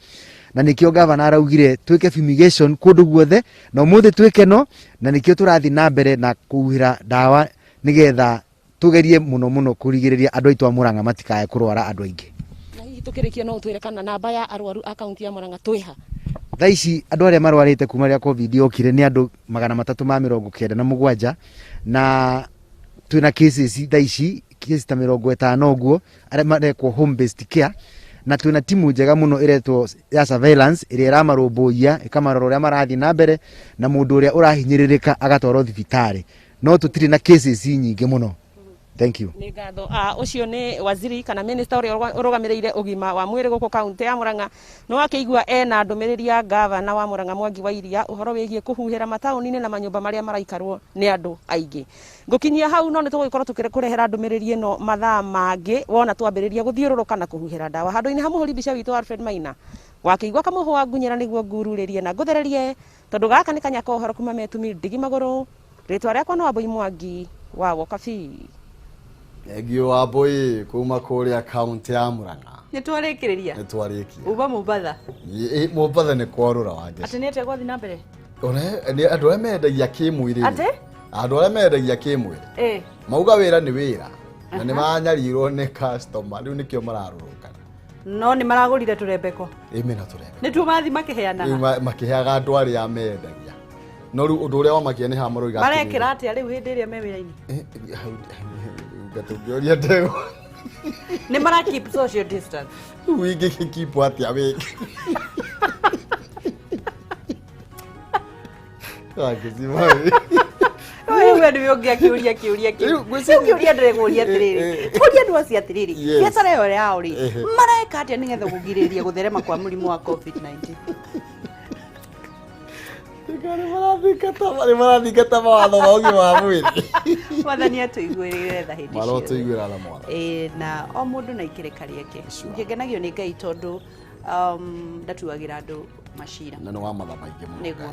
na nĩkĩo gavana araugire twĩke fumigation kũndũ guothe, na ũmũthĩ twĩ Keno, na nĩkĩo tũrathiĩ na mbere na kũhuhĩra ndawa nĩgetha tũgerie mũno mũno kũrigĩrĩria andũ aitũ a Murang'a matikae kũrwara andũ aingĩ. Na hihi tũkĩrĩkia no ũtwĩre kana namba ya arwaru a kaunti ya Murang'a twĩha? Thaa ici andũ arĩa marwarĩte kuma rĩrĩa COVID yokire nĩ andũ 397, na twĩna cases thaa ici cases ta 50 ũguo arĩa marekwo home based care, na twĩna timu njega mũno ĩretwo ya surveillance ĩrĩa ĩramarũmbũiya, ĩkamarora ũrĩa marathiĩ na mbere, na mũndũ ũrĩa ũrahinyĩrĩrĩka agatwarwo thibitarĩ, no tũtirĩ na cases nyingĩ mũno. Thank you. Nĩ ngatho. Ũcio nĩ waziri kana minister ũrĩa ũrũgamĩrĩire ũgima wa mwĩrĩ gũkũ kaunti ya Murang'a. Nĩ wakĩigua ena ndũmĩrĩri ya gavana wa Murang'a Mwangi wa Iria ũhoro wĩgiĩ kũhuhĩra mataũni-inĩ na manyũmba marĩa maraikarwo nĩ andũ aingĩ. Ngũkinyia hau, no nĩ tũgũgĩkorwo tũkĩkũrehera ndũmĩrĩri ĩno mathaa mangĩ wona twambĩrĩria gũthiũrũrũka na kũhuhĩra ndawa. Handũ-inĩ ha mũhũri mbica witũ Alfred Maina, wakĩigua kamũhũ wa ngunyĩra nĩguo ngururĩrie na ngũthererie, tondũ gaka nĩ kanya ka ũhoro kuma metumi ndigi magũrũ. Rĩtwa rĩakwa no Wambui Mwangi wa Wokabi. Thengiũ, Wambui, kuma kũrĩa kaunti ya Murang'a. Nĩ twarĩkĩrĩria. Nĩ twarĩkia. Uba Mombatha. Mombatha nĩ kwarũra wangeci. Atĩ nĩ atĩa gwathiĩ na mbere? One nĩ andũ arĩa mendagia kĩmwĩrĩ. Atĩ? Andũ arĩa mendagia kĩmwĩrĩ mauga wĩra nĩ wĩra na nĩ manyarirwo nĩ customer, rĩu nĩkĩo mararũrũngana. No nĩ maragũrire tũrembeko. Ĩ mena tũrembeko. Nĩtuo mathi makĩheanaga. Rĩu makĩheaga andũ arĩa mendagia, no rĩu ũndũ ũrĩa wamakia nĩ haha maroiga atĩrĩrĩ. Marekĩra atĩa rĩu hĩndĩ ĩrĩa me wĩra-inĩ? Ngatũngĩũria ndegwa. Nĩ mara keep social distance? Rĩu ingĩgĩkipwo atĩa wĩki Wangĩcima wĩ. Rĩu we nĩwe ũngĩakĩũria kĩũria kĩu. Rĩu kĩũria ndĩrekũria atĩrĩrĩ, kũria andũ acio atĩrĩrĩ, Yes. biacara ĩyo yao rĩ, Ehe. mareka atĩa nĩgetha kũgirĩrĩria gũtherema kwa mũrimũ wa COVID-19? Nĩ marathingata mawatho ma ũgima wa mwĩrĩ. Mwathani atũiguĩrĩre tha hĩndĩ ciothe. Marotũiguĩra tha Mwathani. Ĩĩ, na o mũndũ na ikĩrĩka rĩake. Ngĩkenagio nĩ Ngai tondũ ndatuagĩra andũ macira. Na nĩ wa matha maingĩ mũno. Nĩguo.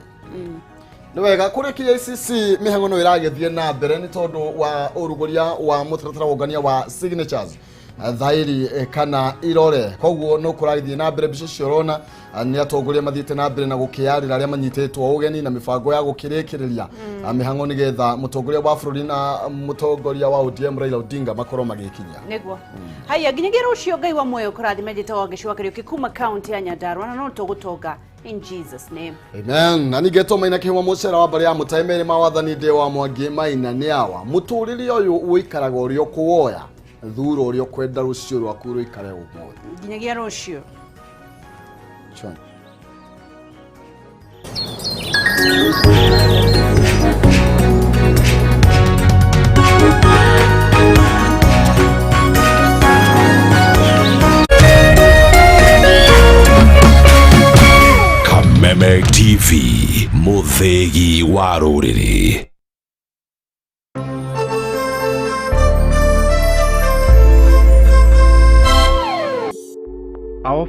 Nĩ wega kũrĩa KICC mĩhang'o no ĩragĩthiĩ na mbere nĩ tondũ wa ũrugũria wa mũtaratara wa ũngania wa signatures, thairi kana irore, koguo no kũragĩthiĩ na mbere. Mbica icio ũrona nĩ atongoria mathiĩte na mbere na gũkĩarĩra arĩa manyitĩtwo ũgeni na mĩbango ya gũkĩrĩkĩrĩria mĩhang'o nĩgetha mũtongoria wa bũrũri na mũtongoria wa ODM Raila Odinga makorwo magĩkinya. Nĩguo. Haya, nginyagia rũciũ, Ngai wa muoyo kũrathime. Njĩtagwo Gĩcũa Kariũki kuma kaunti ya Nyandarua, na no tũgũtonga in Jesus name. Amen. Na ningĩ Maina Kĩhuma mũcera wa mbarĩ ya mũtaĩ merĩ ma wathani ndĩ wa Mwangi Maina nĩ awa mũtũrĩre ũyũ ũikaraga ũrĩa ũkũwoya, thura ũrĩa ũkwenda rũciũ rwaku rũikare ũmũthĩ. Nginyagia rũciũ. Chon. Kameme TV, mũthĩgi wa rũrĩrĩ.